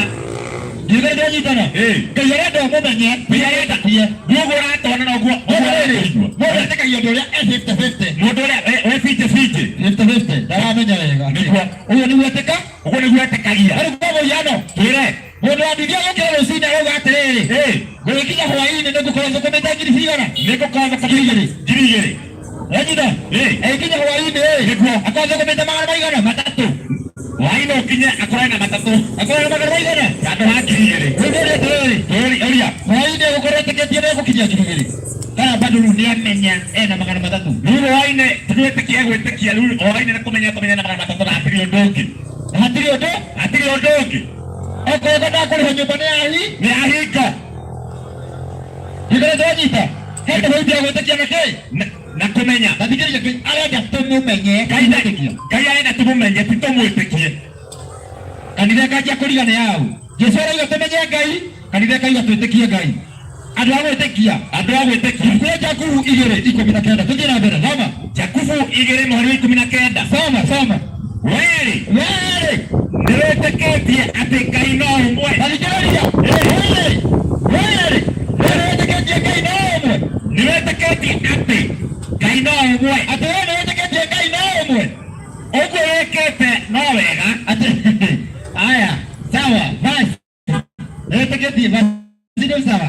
Ndiũĩ ndĩranyitana. Ngai arenda ũmũmenye. Ngai arenda. Ũguo ũratona na ũguo ũraigua. Mũndũ etĩkagia ũndũ ũrĩa e 50-50. Mũndũ ũrĩa e 50-50. 50-50. Ndaramenya wega. Nĩguo. Ũguo nĩguo etĩka. Ũguo nĩguo etĩkagia. Rĩu kwa mũhiano. Twĩre. Mũndũ wa nduthi agũkĩra rũcinĩ arauga atĩrĩrĩ. Gũgĩkinya hwaĩ-inĩ nĩngũkorwo thũkũmĩte ngiri cigana? Nĩngũkorwo thũkũmĩte ngiri igĩrĩ. Wanyita? Ĩkinya hwaĩ-inĩ ĩ. Nĩguo. Akorwo thũkũmĩte magana maigana? Matatũ. Hwaĩ-inĩ ũkinye akorwo ena matatũ. Akorwo ena magana maigana? Handũ ha ngiri igĩrĩ. Rĩu nĩũria atĩrĩrĩ. Ũria. Hwaĩ-inĩ ũgũkorwo ĩtĩkĩtie nĩegũkinyia ngiri igĩrĩ. Kana bado rĩu nĩamenya ena magana matatũ. Rĩu hwaĩ-inĩ ti gwĩtĩkia egwĩtĩkia, rĩu hwaĩ-inĩ nĩ kũmenya ekũmenya ena magana matatũ na hatirĩ ũndũ ũngĩ. Hatirĩ ũndũ? Hatirĩ ũndũ ũngĩ. Okorwo kwendaga kũrĩha nyũmba nĩ yahi? Nĩ yahinga. Ndigĩrĩte wanyita? He tofauti ya gwĩtĩkia na kĩ? Na kũmenya. Na thikĩrĩria Ngai arenda tũmũmenye. Ngai arenda tũmũmenye, ti tũmwĩtĩkie. Kanitha ĩkanjia kũriga nĩ yaũ. Jesu arauga tũmenye Ngai, kanitha ĩkauga twĩtĩkie Ngai. Andũ a gwĩtĩkia. Andũ a gwĩtĩkia. Ibuku rĩa Jakubu 2:19. Tũthiĩ na mbere. Thoma. Jakubu igĩrĩ mũhari wa ikũmi na kenda. Soma, soma. Werĩ. Werĩ. Nĩwĩtĩkĩtie atĩ Ngai no ũmwe. Ta thikĩrĩria. Werĩ. Werĩ. Nĩwĩtĩkĩtie Ngai no ũmwe. Nĩwĩtĩkĩtie atĩ Ngai no ũmwe. Atĩ we nĩwĩtĩkĩtie Ngai no ũmwe. Ũguo wĩkĩte no wega. Atĩ aya, sawa, basi. Nĩwĩtĩkĩtie basi nĩ sawa.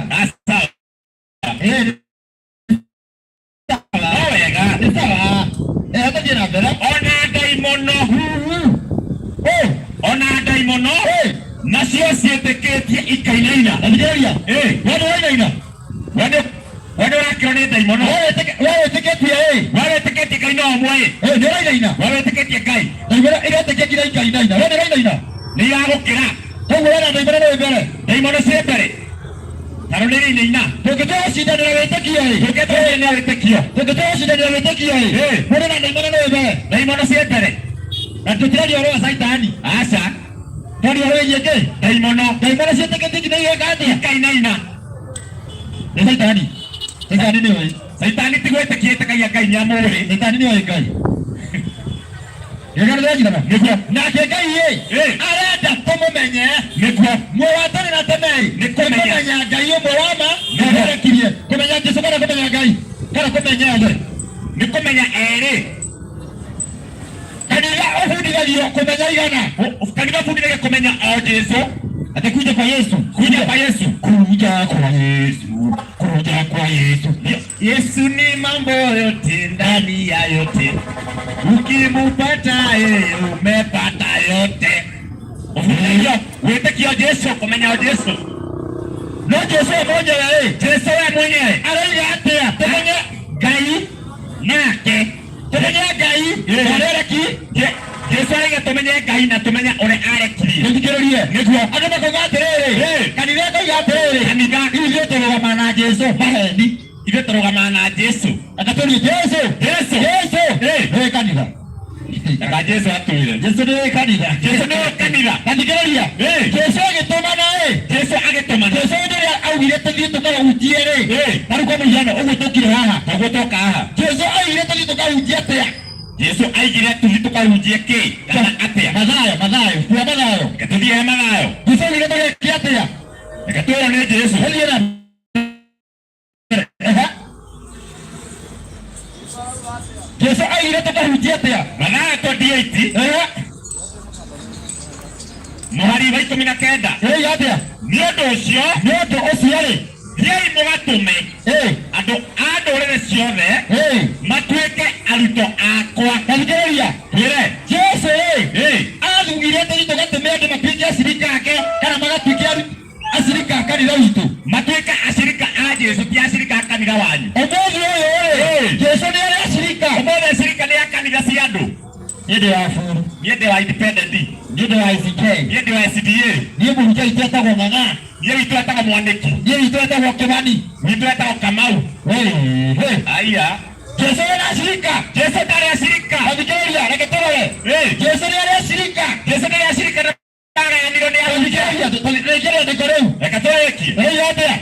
Sawa. Sawa. No wega. Nĩ sawa. Tũthiĩ na mbere. Ona ndaimono. Ona ndaimono. Nacio ciĩtĩkĩtie ikainaina. Ta thikĩrĩria. We nĩũrainaina. We nĩũrakĩrwo nĩ ndaimono. We wĩtĩkĩtie ĩ. We wĩtĩkĩtie Ngai no ũmwe ĩ. Nĩũrainaina. We wĩtĩkĩtie Ngai. Ndaimono iretĩkia nginya ikainaina. We nĩũrainaina. Nĩ iragũkĩra. Koguo wena ndaimono nĩ wĩ mbere. Ndaimono ciĩ mbere. Tondũ nĩ irainaina. Tũngĩtua gũcindanĩra wĩtĩkio ĩ. Tũngĩtua gũcindanĩra wĩtĩkio. Tũngĩtua gũcindanĩra wĩtĩkio ĩ. Mũndũ na ndaimono nĩ wĩ mbere. Ndaimono ciĩ mbere. Na tũtiraria ũhoro wa Caitani. Aca. Twaria ũhoro wĩgiĩ kĩ? Ndaimono. Ndaimono ciĩtĩkĩtie nginya igeka atĩa? Ikainaina. Nĩ Caitani. Caitani nĩoĩ. Caitani ti gwĩtĩkia ĩtĩkagia Ngai nĩamũĩ. Caitani nĩoĩ Ngai. Gĩkĩro ndĩranyitana? Nĩguo. Nake Ngai ĩ, arenda tũmũmenye. Nĩguo. Muoyo wa tene na tene ĩ, Nĩ kũmenya. kũmenya Ngai ũmwe wa ma na ũrĩa arekirie. Kũmenya Jesũ kana kũmenya Ngai? Kana kũmenya othe? Nĩ kũmenya erĩ. Kanitha ũbundithagio kũmenya igana. Kanitha ũbundithagio kũmenya o Jesũ. Atĩ kuja kwa Yesu. Kuja kwa Yesu. Kuja kwa Yesu. Kuja kwa Yesu. Yesu ni mambo yote ndani ya yote, ukimupata yeye umepata yote. Ũbunjagia wĩtĩkio Jesu, kũmenya Jesu. No Jesu we mwenyewe ĩ Jesu we mwenyewe arauga atĩa? Tũmenye Ngai nake tũmenye Ngai Ĩ. na ũrĩa areki. Jesu arauga tũmenye Ngai na tũmenye ũrĩa arekirie. Nĩthikĩrĩrie. Nĩguo. Andũ makauga atĩrĩrĩ. Ĩ. Kanitha ĩkauga atĩrĩrĩ. Kanitha. Ithuĩ tũrũgamaga na Jesu maheni. Ithuĩ tũrũgamaga na Jesu. Akatũria Jesu. Jesu. Jesu. Ĩ. Nĩ kanitha. Reka Jesu atwĩre. Jesu nĩ kanitha. Jesu nĩwe kanitha. Tathikĩrĩria. Ĩ. Jesu agĩtũmana ĩ. Jesu agĩtũmana. Jesu hĩndĩ ĩrĩa augire tũthiĩ tũkahunjie rĩ. Ĩ. Ta rĩu kwa mũhiano ũguo tũkire haha. Taguo twoka haha. Jesu augire tũthiĩ tũkahunjie atĩa? Jesu aigire tũthiĩ tũkahunjie kĩ kana atĩa? Mathayo, Mathayo, kua Mathayo. Reke tũthiĩ he Mathayo. Jesu augire tũgeke atĩa? Reke twĩrwo nĩ Jesu. Tũthiĩ na mbere. Ehe. Jesu augire tũkahunjie atĩa? Mathayo 28 Ehe. mũhari wa 19. Ĩroiga atĩa? Nĩ ũndũ ũcio Nĩ ũndũ ũcio rĩ. thiĩi mũgatũme Ĩ. andũ a ndũrĩrĩ ciothe Ĩ. matuĩke arutwo akwa. Tathikĩrĩria. Twĩre. Jesu rĩ. Ĩ. Athugire tũthiĩ tũgatũme andũ matuĩke acirika ake kana magatuĩke acirika a kanitha witũ. Matuĩke acirika a Jesu ti acirika a kanitha wanyu. Ũmũthĩ ũyũ rĩ, Ĩ. Jesu nĩ arĩ acirika. Ũmũthĩ acirika nĩ a kanitha cia andũ. Niĩ ndĩ wa buru. Niĩ ndĩ wa independent. Niĩ ndĩ wa ICK. Niĩ ndĩ wa SDA. Niĩ mũhunjia witũ etagwo Ng'ang'a. Niĩ witũ etagwo Mwanĩki. Niĩ witũ etagwo Kĩmani. Witũ etagwo Kamau. Hey, hey. Aya. Jesu nĩ acirika. Jesu ndarĩ acirika. Tathikĩrĩria, reke tũrore. Ĩ. Jesu nĩ arĩ acirika. Jesu ndarĩ acirika na magayanirwo nĩ ahunjia. Tathikĩrĩria, tũrĩkie rĩandĩko rĩu. Reke tũrĩkie. Rĩu atĩa?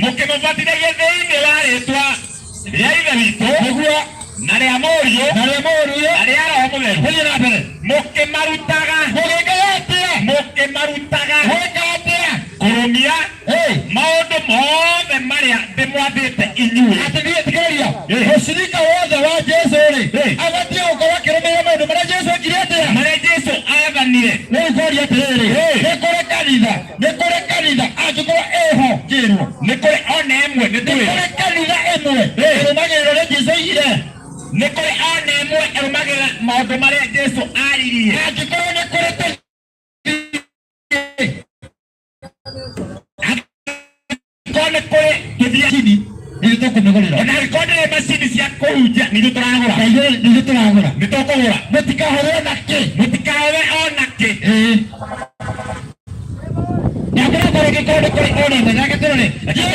Mũkĩmũbatithagia thĩinĩ wa rĩtwa rĩa Ithe witũ Nĩguo na rĩa Mũriũ na rĩa Mũriũ. na rĩa Roho Mũtheru. Tũthiĩ na mbere. Mũkĩmarutaga. Mũgĩkaga atĩa? Mũkĩmarutaga Gwĩka atĩa? kũrũmia Ĩ. maũndũ mothe marĩa ndĩmwathĩte inyuĩ. Atĩ niĩ thikĩrĩria. Ĩ. Mũcirika wothe wa Jesu rĩ, Ĩ. abatiĩ gũkorwo akĩrũmĩrĩra maũndũ marĩa Jesu ekire atĩa? Marĩa Jesu aathanire. Rĩu ngoria atĩrĩrĩ, Ĩ. nĩ kũrĩ kanitha, nĩ kũrĩ kanitha angĩkorwo ĩho njĩrwo. Nĩ kũrĩ ona ĩmwe nĩ Nĩ twĩrwo. kũrĩ kanitha ĩmwe Ĩ. ĩrũmagĩrĩra ũrĩa Jesu oigire. Nĩ kũrĩ ona ĩmwe ĩrũmagĩrĩra maũndũ marĩa Jesu aririe. Angĩkorwo nĩ kũrĩ tũthiĩ. Angĩkorwo nĩ kũrĩ tũthiĩ Chini, nĩ tũkũmĩgũrĩra. ona angĩkorwo ndĩrĩ macini cia kũhunjia nĩ ithuĩ tũragũra. Na ithuĩ nĩ ithuĩ tũragũra. Nĩ tũkũgũra. Mũtikahũrwo na kĩ. Mũtikahũre ona kĩ. Ĩ. Ndakũra ngĩkorwo nĩ kũrĩ ona ĩmwe, reke tũrore. Jesu,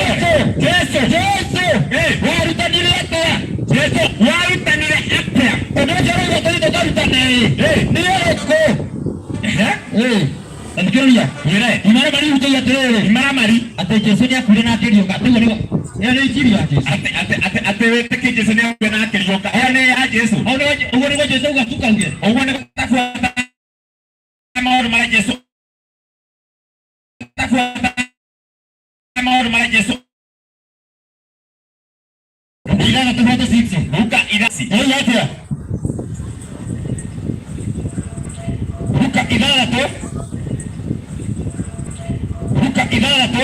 Jesu. Jesu, Ĩ. warutanire atĩa? Jesu warutanire atĩa? Ũndũ ũcio ũrauga tũthiĩ tũkarutane ĩ. Ĩ. Nĩ ũrĩkũ? Ehe. Ĩ. Tathikĩrĩria. Twĩre. Imaramari hutagia atĩrĩrĩ. Imaramari. Atĩ Jesu nĩ akuire na akĩriũka. Tiguo nĩguo. Ĩyo nĩ injiri ya Jesu. Atĩ atĩ atĩ atĩ wĩtĩkie Jesu nĩ akuire na akĩriũka. Ĩyo nĩ ya Jesu. Hau nĩguo ũguo nĩguo Jesu auga tukauge. Ũguo nĩguo tabuata maũndũ marĩa Jesu tabuata maũndũ marĩa Jesu 6:46. Luka ithatũ. Ĩroiga atĩa? Luka ithathatũ. Luka ithathatũ.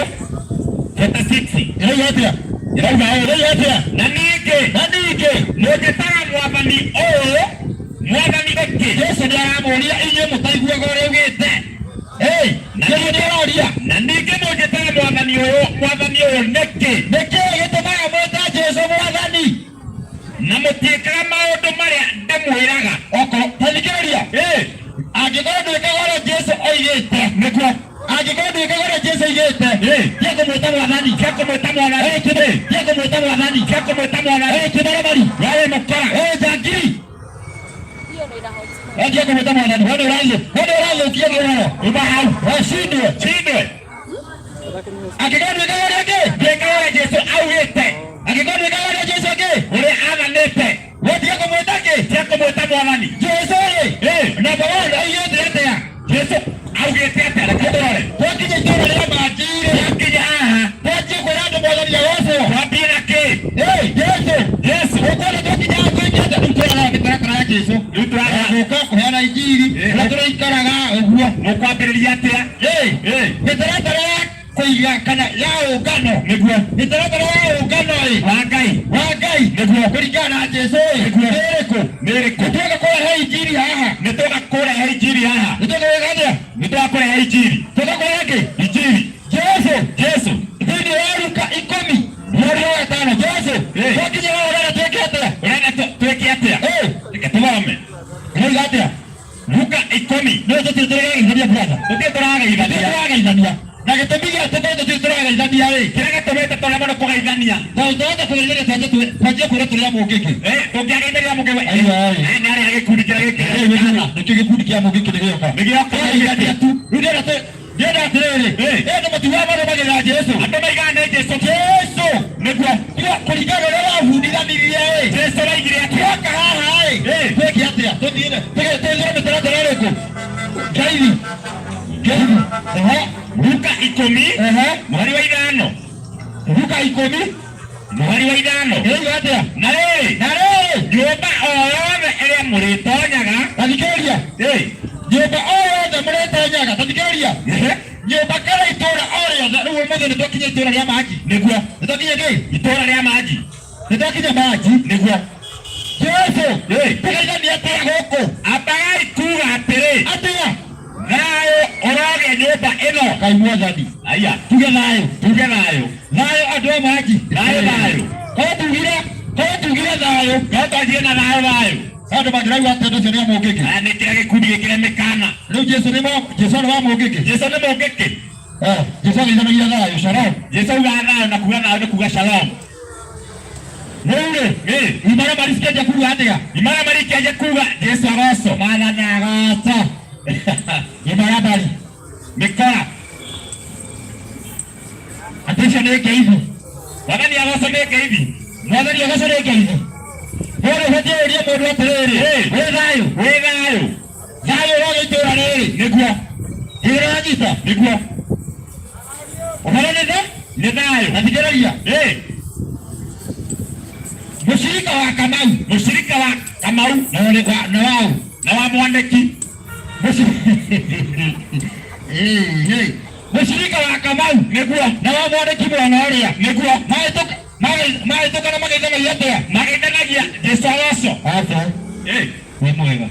46. Ĩroiga atĩa? Ĩrauga ũũ. Ĩroiga atĩa? Na ningĩ Na ningĩ mũnjĩtaga mwathani ũyũ mwathani ũkĩ. Jesu nĩ aramũria inyuĩ mũtaiguaga ũrĩa augĩte. Ĩ, Jesu nĩ aroria. Na ningĩ mũnjĩtaga mwathani ũyũ mwathani ũyũ nĩkĩ? Nĩkĩĩ gĩtũmaga mwĩte Jesu mwathani? Na mũtiĩkaga maũndũ marĩa ndĩmwĩraga. Okorwo tathikĩrĩria. Ĩ. Angĩkorwo ndwĩkaga ũrĩa Jesu oigĩte. Nĩguo. Angĩkorwo ndwĩkaga ũrĩa Jesu oigĩte. Ĩ. Tiga kũmwĩta mwathani. Tiga kũmwĩta mwathani. Ĩ, tiga kũmwĩta mwathani. Tiga kũmwĩta mwathani. Ĩ, kĩmaramari. Wewe mũkora. Ĩ, njangiri. Ĩ, tiga kũmwĩta mwathani. We nĩ ũrathũkia ũhoro. Uma hau. Wacindwe. Shindwe. Angĩkorwo ndwĩkaga ũrĩa kĩ? Ndwĩkaga ũrĩa Jesu augĩte. Angĩkorwo ndwĩkaga ũrĩa Jesu kĩ? Ũrĩa athanĩte. We tiga kũmwĩta kĩ? Tiga kũmwĩta mwathani. Jesu rĩ. Ĩ. Namba one augĩte atĩa? Jesu augĩte atĩa? Reke tũrore. Twakinya itũũra rĩa Manji-rĩ. Twakinya haha. Twanjie kwĩra andũ mwathani agocwo. Twambie na kĩ? Ĩ, Jesu. Jesu. Ũkuona twakinya haha twĩke atĩa? Rĩu tũrarora mĩtaratara ya Jesu. Rĩu tũrarora. Gũka kũheana injiri. Ĩ. Ũrĩa tũrĩikaraga ũguo. Mũkwambĩrĩria atĩa? ya kana ya ũngano Nĩguo. Mĩtaratara ya ũngano ĩ Wa Ngai. Wa Ngai. Nĩguo. Kũringana na Jesu ĩ. Nĩguo. Nĩ ĩrĩkũ? Nĩ ĩrĩkũ? Nĩtũga kũrehe injiri haha. Nĩtũga kũrehe injiri haha. Nĩtũga gwĩka atĩa? Nĩtũga kũrehe injiri. Tũga kũrehe kĩ? Injiri. Jesu. Jesu. Thĩinĩ wa Luka 10 mũhari wa 5, Jesu Ĩ. twakinya haha ũrenda twĩke atĩa? Ũrenda twĩke atĩa? Ĩ. Reke tũthome. Ũrauga atĩa? Luka 10. No tũtirĩ tũrageithania, brother. Tũtirĩ Tũtirĩ tũrageithania. tũrageithania na gĩtũmi gĩa tũkorwo tũtirĩ tũrageithania rĩ, Kĩrĩa gĩtũmĩte tũremwo nĩ kũgeithania. Tondũ twahota kũgeithania twanjie kwĩra tũrĩ a mũngĩkĩ. Tũngĩageithania mũngĩ. Aiwa, ai. Nĩ arĩa gĩkundi kĩrĩa gĩkĩ. Nĩkĩo gĩkundi kĩa mũngĩkĩ nĩ gĩoka. Nĩ gĩoka. Tũrageithania tu rĩu ndĩrenda ndĩrenda atĩrĩrĩ, andũ matiugaga marũmagĩrĩra Jesu. Andũ maigaga nĩ Jesu. Jesu. Nĩguo. Tiga kũringana na ũrĩa wabundithanirie ĩ. Jesu araigire atĩa? Twoka haha ĩ, twĩke atĩa? Tũthiĩ tũthire mĩtaratara ĩrĩkũ? Ngeithi, ngeithi, ehe. Luka 10 ehe mũhari wa 5. Luka 10 mũhari wa 5. Ĩrauga atĩa? Na rĩrĩ, Na rĩrĩ, nyũmba o yothe ĩrĩa mũrĩtonyaga, tathikĩrĩria, nyũmba o yothe mũrĩtonyaga, tathikĩrĩria, nyũmba kana itũra o rĩothe. Rĩu ũmũthĩ nĩ twakinya itũra rĩa Manji. Nĩguo. Nĩ twakinya kĩ? Itũra rĩa Manji. Nĩ twakinya Manji. Nĩguo. Jesu, tũgeithania atĩa gũkũ? Ambagai kuga atĩrĩ, Atĩa? Thayũ ũrogĩa nyũmba ĩno. Ngai mwathani. Aya. Tuge thayũ. Tuge thayũ. Thayũ andũ a Manji. Thayũ, thayũ. Korwo tugire thayũ. No twanjie na thayũ, thayũ. Andũ mangĩraigua atĩ andũ acio nĩ a mũngĩkĩ. Aya nĩ kĩrĩa gĩkundi gĩkĩre mĩkana. Rĩu Jesu nĩ Jesu nĩ wa mũngĩkĩ. Jesu nĩ mũngĩkĩ. Jesu ageithanagia thayũ, shalom. Jesu augaga thayũ, na kuga thayũ nĩ kuga shalom. Rĩu rĩ, imaramari cikĩanjia kuga atĩa? Imaramari ikĩanjia kuga Jesu agocwo. Mwathani agocwo. Imaramari. Mĩkora. Atĩ icio nĩ ngeithi? Mwathani agocwo nĩ ngeithi. Mwathani agocwo nĩ ngeithi? Mũndũ ũbatiĩ ũrie mũndũ atĩrĩrĩ, wĩ thayũ? Wĩ thayũ. Thayũ ũrogĩa itũra rĩrĩ. Nĩguo. Ndĩranyita. Nĩguo. Ũhoro nĩ tha Nĩ thayũ. Na thikĩrĩria, mũcirika wa Kamau. Mũcirika wa Kamau. Na na wau? Na wa Mwandĩki. Mũcirika wa Kamau. Nĩguo. Na wa Mwandĩki mwena ũrĩa. Nĩguo. Mahĩtũka na mageithanagia atĩa? Mageithanagia Jesu agocwo. Aca. Wĩ mwega,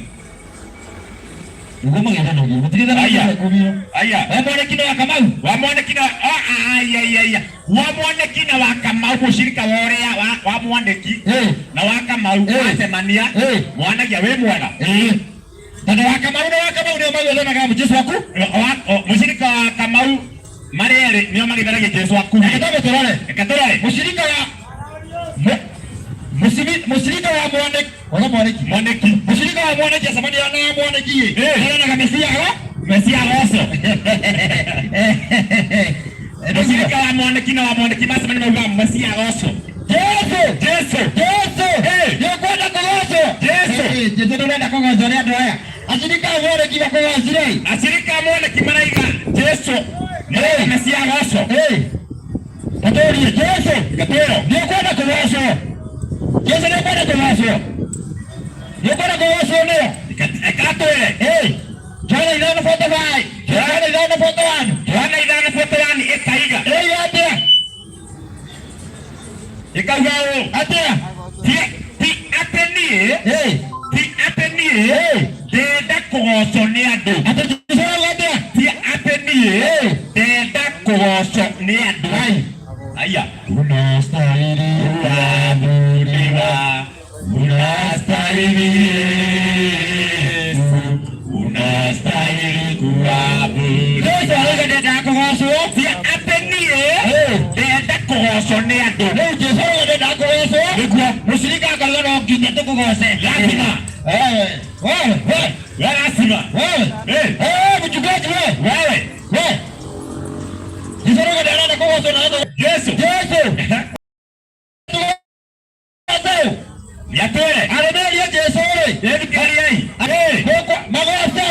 nĩguo mageithanagia, mũtigeithanagia kumio. Aya. Wa Mwandĩki na wa Kamau. Wa Mwandĩki na aya aya wa Mwandĩki na wa Kamau, mũcirika wa ũrĩa wa Mwandĩki na wa Kamau macemania mwanagia wĩ mwega. Tondũ wa Kamau na wa Kamau nĩo mageithanaga Jesu aku. Mũcirika wa Kamau marĩ erĩ nĩo mageithanagia Jesu aku. Reke twambe tũrore. Reke tũrore. Mũcirika wa mũcirika wa Mwandĩki, wala Mwandĩki. Mwandĩki. Mũcirika wa Mwandĩki acemania na Mwandĩki ĩ, eranaga Mesia agwa Mesia agocwo. Mũcirika wa Mwandĩki na wa Mwandĩki macemania maugaga Mesia agocwo. Jesu. Jesu. Jesu, nĩũkwenda kũgocwo? Jesu. Jesu, ndũrenda kũgocwo nĩ andũ aya? Acirika a Mwandĩki makũgocire? Acirika a Mwandĩki maraiga Jesu maraiga Mesia agocwo. Tũtũrie Jesu. Gatwĩro. Nĩũkwenda kũgocwo? Jesu, nĩũkwenda kũgocwo? Nĩũkwenda kũgocwo nĩo? Eka twĩre. Johana 5:45, Johana 5:41. Johana 5:41 ĩkaiga. Ĩiga atĩa? Ĩkauga ũũ. Atĩa? Ti atĩ niĩ, ti atĩ niĩ ndenda kũgocwo nĩ andũ. Atĩ Jesu arauga atĩa? Ti atĩ niĩ ndenda kũgocwo nĩ andũ. Ai. Aya. Unastahili kuabudiwa, unastahili Yesu, unastahili kuabudiwa. Jesu arauga ndendaga kũgocwo. Ti atĩ niĩ ndenda kũgocwo nĩ andũ. Rĩu Jesu arauga ndendaga kũgocwo. Nĩguo. Mũcirika akauga no nginya tũkũgoce. Lazima. Wewe, wewe, wewe. We lazima. Wewe. Mchungaji wewe. Wewe. Wewe. Jesu arauga ndarenda kũgocwo na andũ. Jesu. Jesu. Tũgoce. Nĩatwĩre. Arũmĩrĩri a Jesu rĩ. Ĩthikĩrĩriai. Magoce.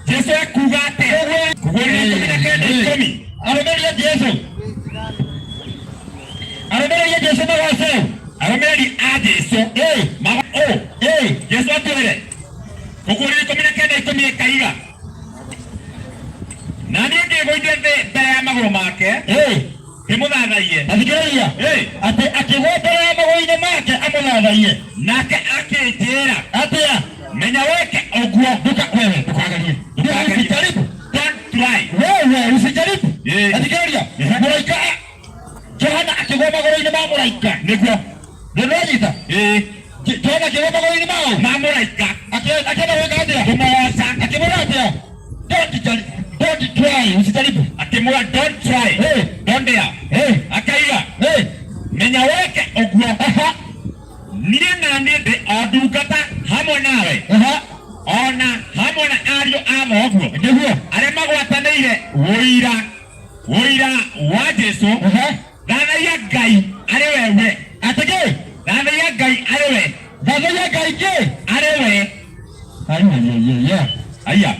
Jesu ekuga atĩa? Kũguũrĩria 19:10. Arũmĩrĩri a Jesu. Arũmĩrĩri a Jesu magoce. Arũmĩrĩri a Jesu. Mago Jesu atwĩre. Kũguũrĩria 19:10 ĩkaiga. Na niĩ ngĩgũithia thĩ mbere ya ya magũrũ make ndĩmũthathaiye. Ta thikĩrĩria. Atĩ akĩgwa mbere ya magũrũ-inĩ make amũthathaiye. Nake akĩnjĩra, Atĩa? Menya wĩke ũguo. Nduka wewe, ndũkagerie. Ndũkagerie. Usijaribu. Don't try. Wewe usijaribu. Eh. Ta thikĩrĩria. Mũraika Johana akĩgwa magũrũ-inĩ ma mũraika. Nĩguo. Nĩndĩranyita? Johana akĩgwa magũrũ-inĩ mao. Ma mũraika. Akĩenda gwĩka atĩa? Kũmũgoca. Akĩmwĩra atĩa? Don't jari- don't try, usijaribu. Akĩmwĩra don't try. Don't dare. Akaiga, menya wĩke ũguo. Niĩ na niĩ ndĩ o ndungata hamwe nawe, ona hamwe na ariũ a thoguo Nĩguo. arĩa magwatanĩire ũira ũira wa Jesu. Thathaiya Ngai arĩ we we. Atĩ kĩ? Thathaiya Ngai arĩ we. Thathaiya Ngai kĩ? Arĩ we. Aiya. Aya.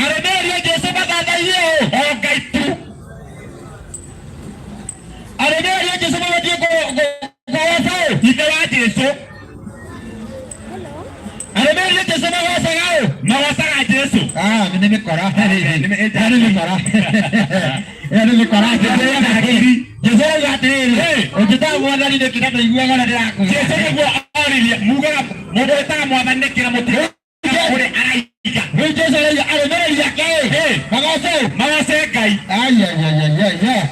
Arũmĩrĩri a Jesu mathathaiye ũ? O Ngai tu. Arũmĩrĩri a Jesu mabatiĩ kũgoca ũ? Ithe wa Jesu. Arũmĩrĩri a Jesu magocaga ũ? Magocaga Jesu. Ah, nĩ mĩkora. Nĩ mĩkora. Ĩyo nĩ mĩkora. Jesu arauga atĩrĩrĩ, ũnjĩtaga mwathani nĩkĩ na ndũiguaga ũrĩa ndĩrakwĩra? Jesu nĩguo oririe, mugaga mũndũ wĩtaga mwathani nĩkĩ na mũtirĩ kũrĩ araiga. Rĩu Jesu arauga arũmĩrĩri ake ĩ, magoce ũ? Magoce Ngai. Aiaiaiaia.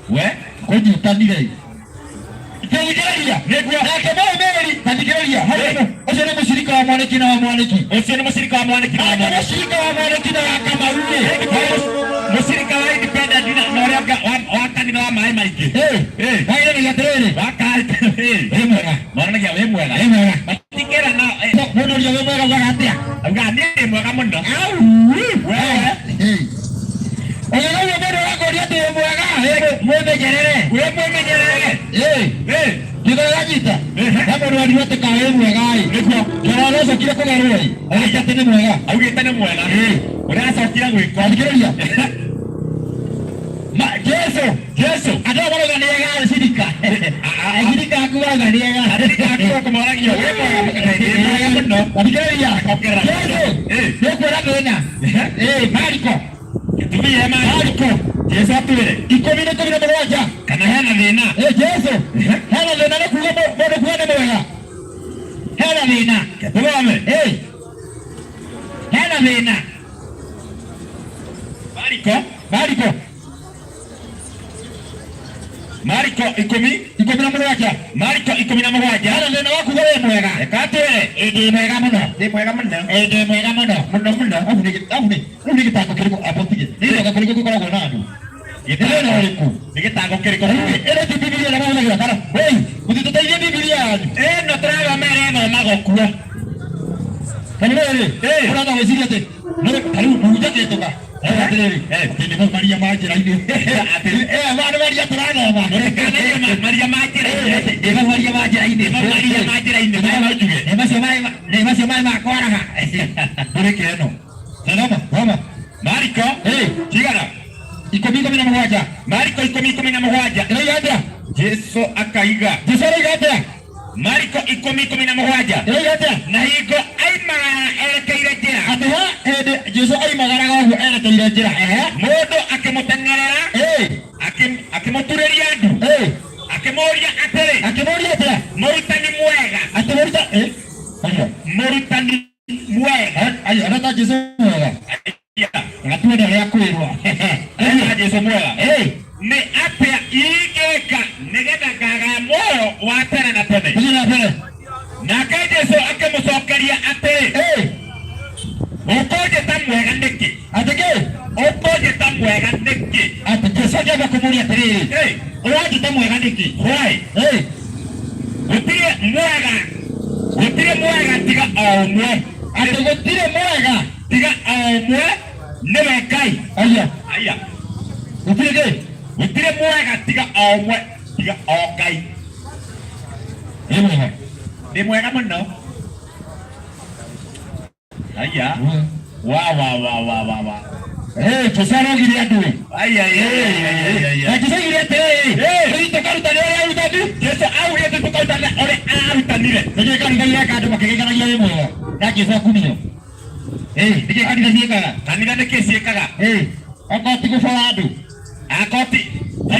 We. Kũnyitanire. Thikĩrĩria. Nĩguo. Nake mũrũmĩrĩri, ta thikĩrĩria, hau ũcio nĩ mũcirika wa mwanĩki na wa mwanĩki. Ũcio nĩ mũcirika wa mwanĩki na wa Nake mwanĩki. mũcirika wa mwanĩki na wa Kamau-rĩ. Mũcirika wa independent na ũrĩa wa kanitha wa maĩ maingĩ. Wagĩrĩire atĩrĩrĩ. Wa Wĩ mwega. Monanagia wĩ mwega. Wĩ mwega. Matikĩra na Mũndũ ũrĩa wĩ mwega augaga atĩa? Augaga niĩ ndĩ mwega mũno. Wewe. Ũngĩkaigua mũndũ arakũria atĩ wĩ mwega, mwĩmenyerere. Wĩ mwĩmenyerere. Kiugo gĩkanyita. He mũndũ werirwo atĩ ka wĩ mwega ĩ. Nĩguo. Kĩrĩa aracokire kũgerwo ĩ. Augĩte atĩ nĩ mwega. Augĩte nĩ mwega. Ũrĩa acokire gwĩka. Thikĩrĩria. Jesu. Jesu. Andũ aya marauga nĩ ega acirika. Acirika aku marauga nĩ ega. Acirika aku kũmoragia wĩ mwega ndĩ mwega mũno. Thikĩrĩria. Akongerera. Jesu. Nĩũkuona thĩna. Mariko. Tũthiĩ Mariko. Jesu atwĩre. 10:17. Kana hena thĩna. Jesu. Hena thĩna nĩ kuga mũndũ kuga nĩ mwega. Hena thĩna. Tũthome. Hena thĩna. Mariko. Mariko. Mariko 17. Mariko 17. Hena thĩna wa kuga wĩ mwega. Reka atwĩre. Ndĩ mwega mũno. Ndĩ mwega mũno. Ndĩ mwega mũno. Mũno mũno. Au nĩ rĩu nĩ gĩtango kĩrĩkũ abotige? Nĩ gĩtango kĩrĩkũ gĩkoragwo na andũ? Nĩ thĩna ũrĩkũ? Nĩ gĩtango kĩrĩkũ? Ĩno ti Bibilia ĩrĩa mahũthagĩra kana? Wei, mũtitũteithie Bibilia yanyu. Ĩno tũrathoma ĩrethomagwo kuo. Kana rĩrĩ, ũrenda gwĩciria atĩ ta rĩu mũhunjia akĩhĩtũka. Atĩrĩrĩ, atĩ nĩ mau maria ma njĩra-inĩ. Maya nĩ maria tũrathoma. Mũtikanaige maria ma njĩra-inĩ. Nĩ mau maria ma njĩra-inĩ. Nĩ mau maria ma njĩra-inĩ. Maya no njuge. Nĩ macio maĩ ma kwaraha. Ndũrĩke ĩno. Thoma, thoma. Mariko. Cigana? 10:17. Mariko 10:17. Ĩroiga atĩa? Jesu akaiga. Jesu aroiga atĩa? Mariko 10:17. Ĩroiga atĩa? Na hingo aimagara erekeire njĩra. Atĩ ha hĩndĩ Jesu aimagaraga ũguo erekeire njĩra. Mũndũ akĩmũteng'erera. Akĩmũturĩria ndu. Akĩmũũria atĩrĩ. Akĩmũũria atĩa? Mũrutani mwega. Atĩ mũruta Mũrutani mwega. Ayo, areta Jesu mwega. Gatuone ũrĩa kwĩrwo. Areta Jesu mwega. Nĩ atĩa ingĩka nĩgetha ngagaya muoyo wa tene na tene? Tũthiĩ na mbere. Nake Jesu akĩmũcokeria atĩrĩ, ũkũnjĩta mwega nĩkĩ? Atĩ kĩ? Ũkũnjĩta mwega nĩkĩ? Atĩ Jesu akĩamba kũmũũria atĩrĩrĩ, ũranjĩta mwega nĩkĩ? Why? Gũtirĩ mwega. Gũtirĩ mwega tiga o ũmwe. Atĩ gũtirĩ mwega tiga o ũmwe nĩwe Ngai. Aya. Aya. Gũtirĩ kĩ? Gũtirĩ mwega tiga o ũmwe tiga o Ngai. Nĩ mwega. Nĩ mwega mũno. Aya. Wa wa wa wa wa wa. Jesu arogire andũ. Aya aya. Na Jesu augire atĩrĩrĩ, tũthiĩ tũkarutane ũrĩa arutani. Jesu augire tũthiĩ tũkarutane ũrĩa arutanire. Nĩkĩĩ kanitha ireka andũ makĩgeithanagia wĩ mwega? Na Jesu akumio. Nĩkĩĩ kanitha ciĩkaga? Kanitha nĩkĩĩ ciĩkaga? Okorwo ti gũbora andũ, Akorwo ti ti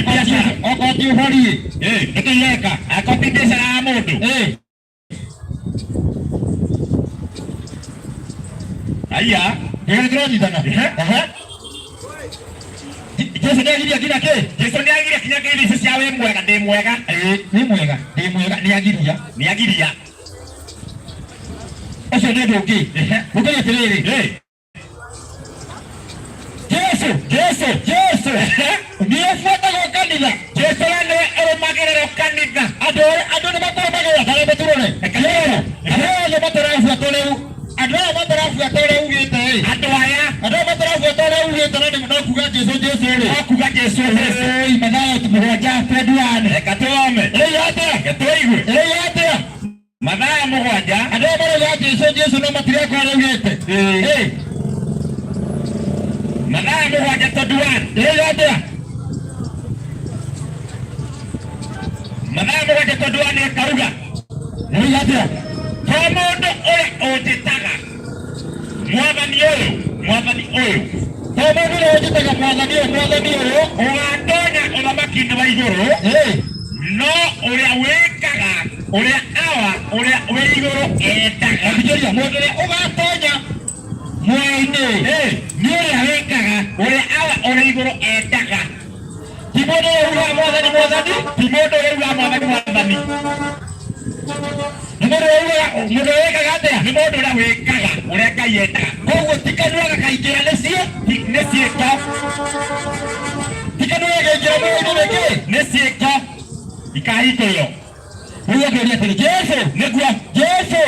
biacara. Okorwo ti ũbori, nĩkĩ ireka? Akorwo ti biacara ya mũndũ. Aya. Nĩgetha tũranyitana. Ehe. Jesu nĩagiria nginya kĩ? Jesu nĩagiria kinya ngeithi icio cia wĩ mwega ndĩ mwega. Ĩĩ, wĩ mwega, ndĩ mwega, nĩagiria. Nĩagiria. Ũcio nĩ ũndũ ũngĩ. Ũngĩ atĩrĩrĩ, Jesu, Jesu, Jesu nĩabuatagwo kanitha. Jesu we nĩwe ũrũmagĩrĩrwo kanitha. Andũ andũ nĩ makũrũmagĩrĩra karĩa tũrore. Arĩa othe matarabuata ũrĩa andũ aya matarabuata ũrĩa ugĩte ĩ. Andũ aya. Andũ aya matarabuata ũrĩa ugĩte na no kuga Jesu Jesu rĩ. No kuga Jesu Jesu. Ĩĩ, Mathayo 7:21. Reka tũthome. Ĩrauga atĩa? Reke tũigue. Ĩrauga atĩa? Mathayo 7. Andũ aya marauga Jesu Jesu no matireka ũrĩa ugĩte. Ĩĩ. Mathayo 7:21. Ĩrauga atĩa? Mathayo 7:21 ĩkauga. Ĩrauga atĩa? To mũndũ ũrĩa ũnjĩtaga mwathani ũyũ, mwathani ũyũ. To mũndũ ũrĩa ũnjĩtaga mwathani ũyũ, mwathani ũyũ. Ũgatonya ũthamaki-inĩ wa igũrũ. No ũrĩa wĩkaga ũrĩa Awa ũrĩa wĩ igũrũ endaga. Thikĩrĩria, mũndũ ũrĩa ũgatonya muoyo-inĩ nĩ ũrĩa wĩkaga ũrĩa Awa ũrĩ igũrũ endaga. Ti mũndũ ũrĩa ugaga mwathani mwathani. Ti mũndũ ũrĩa ugaga mwathani mwathani. Nĩ mũndũ ũrĩa ugaga, mũndũ ũrĩa wĩkaga atĩa? Nĩ mũndũ ũrĩa wĩkaga ũrĩa Ngai endaga. Koguo ti kanua gakaingĩra nĩcio. Nĩ ciĩko. Ti kanua gakaingĩra muoyo-inĩ nĩ kĩ? Nĩ ciĩko ikahingũrĩrwo. Rĩu akĩũria atĩrĩ, Jesu nĩguo Jesu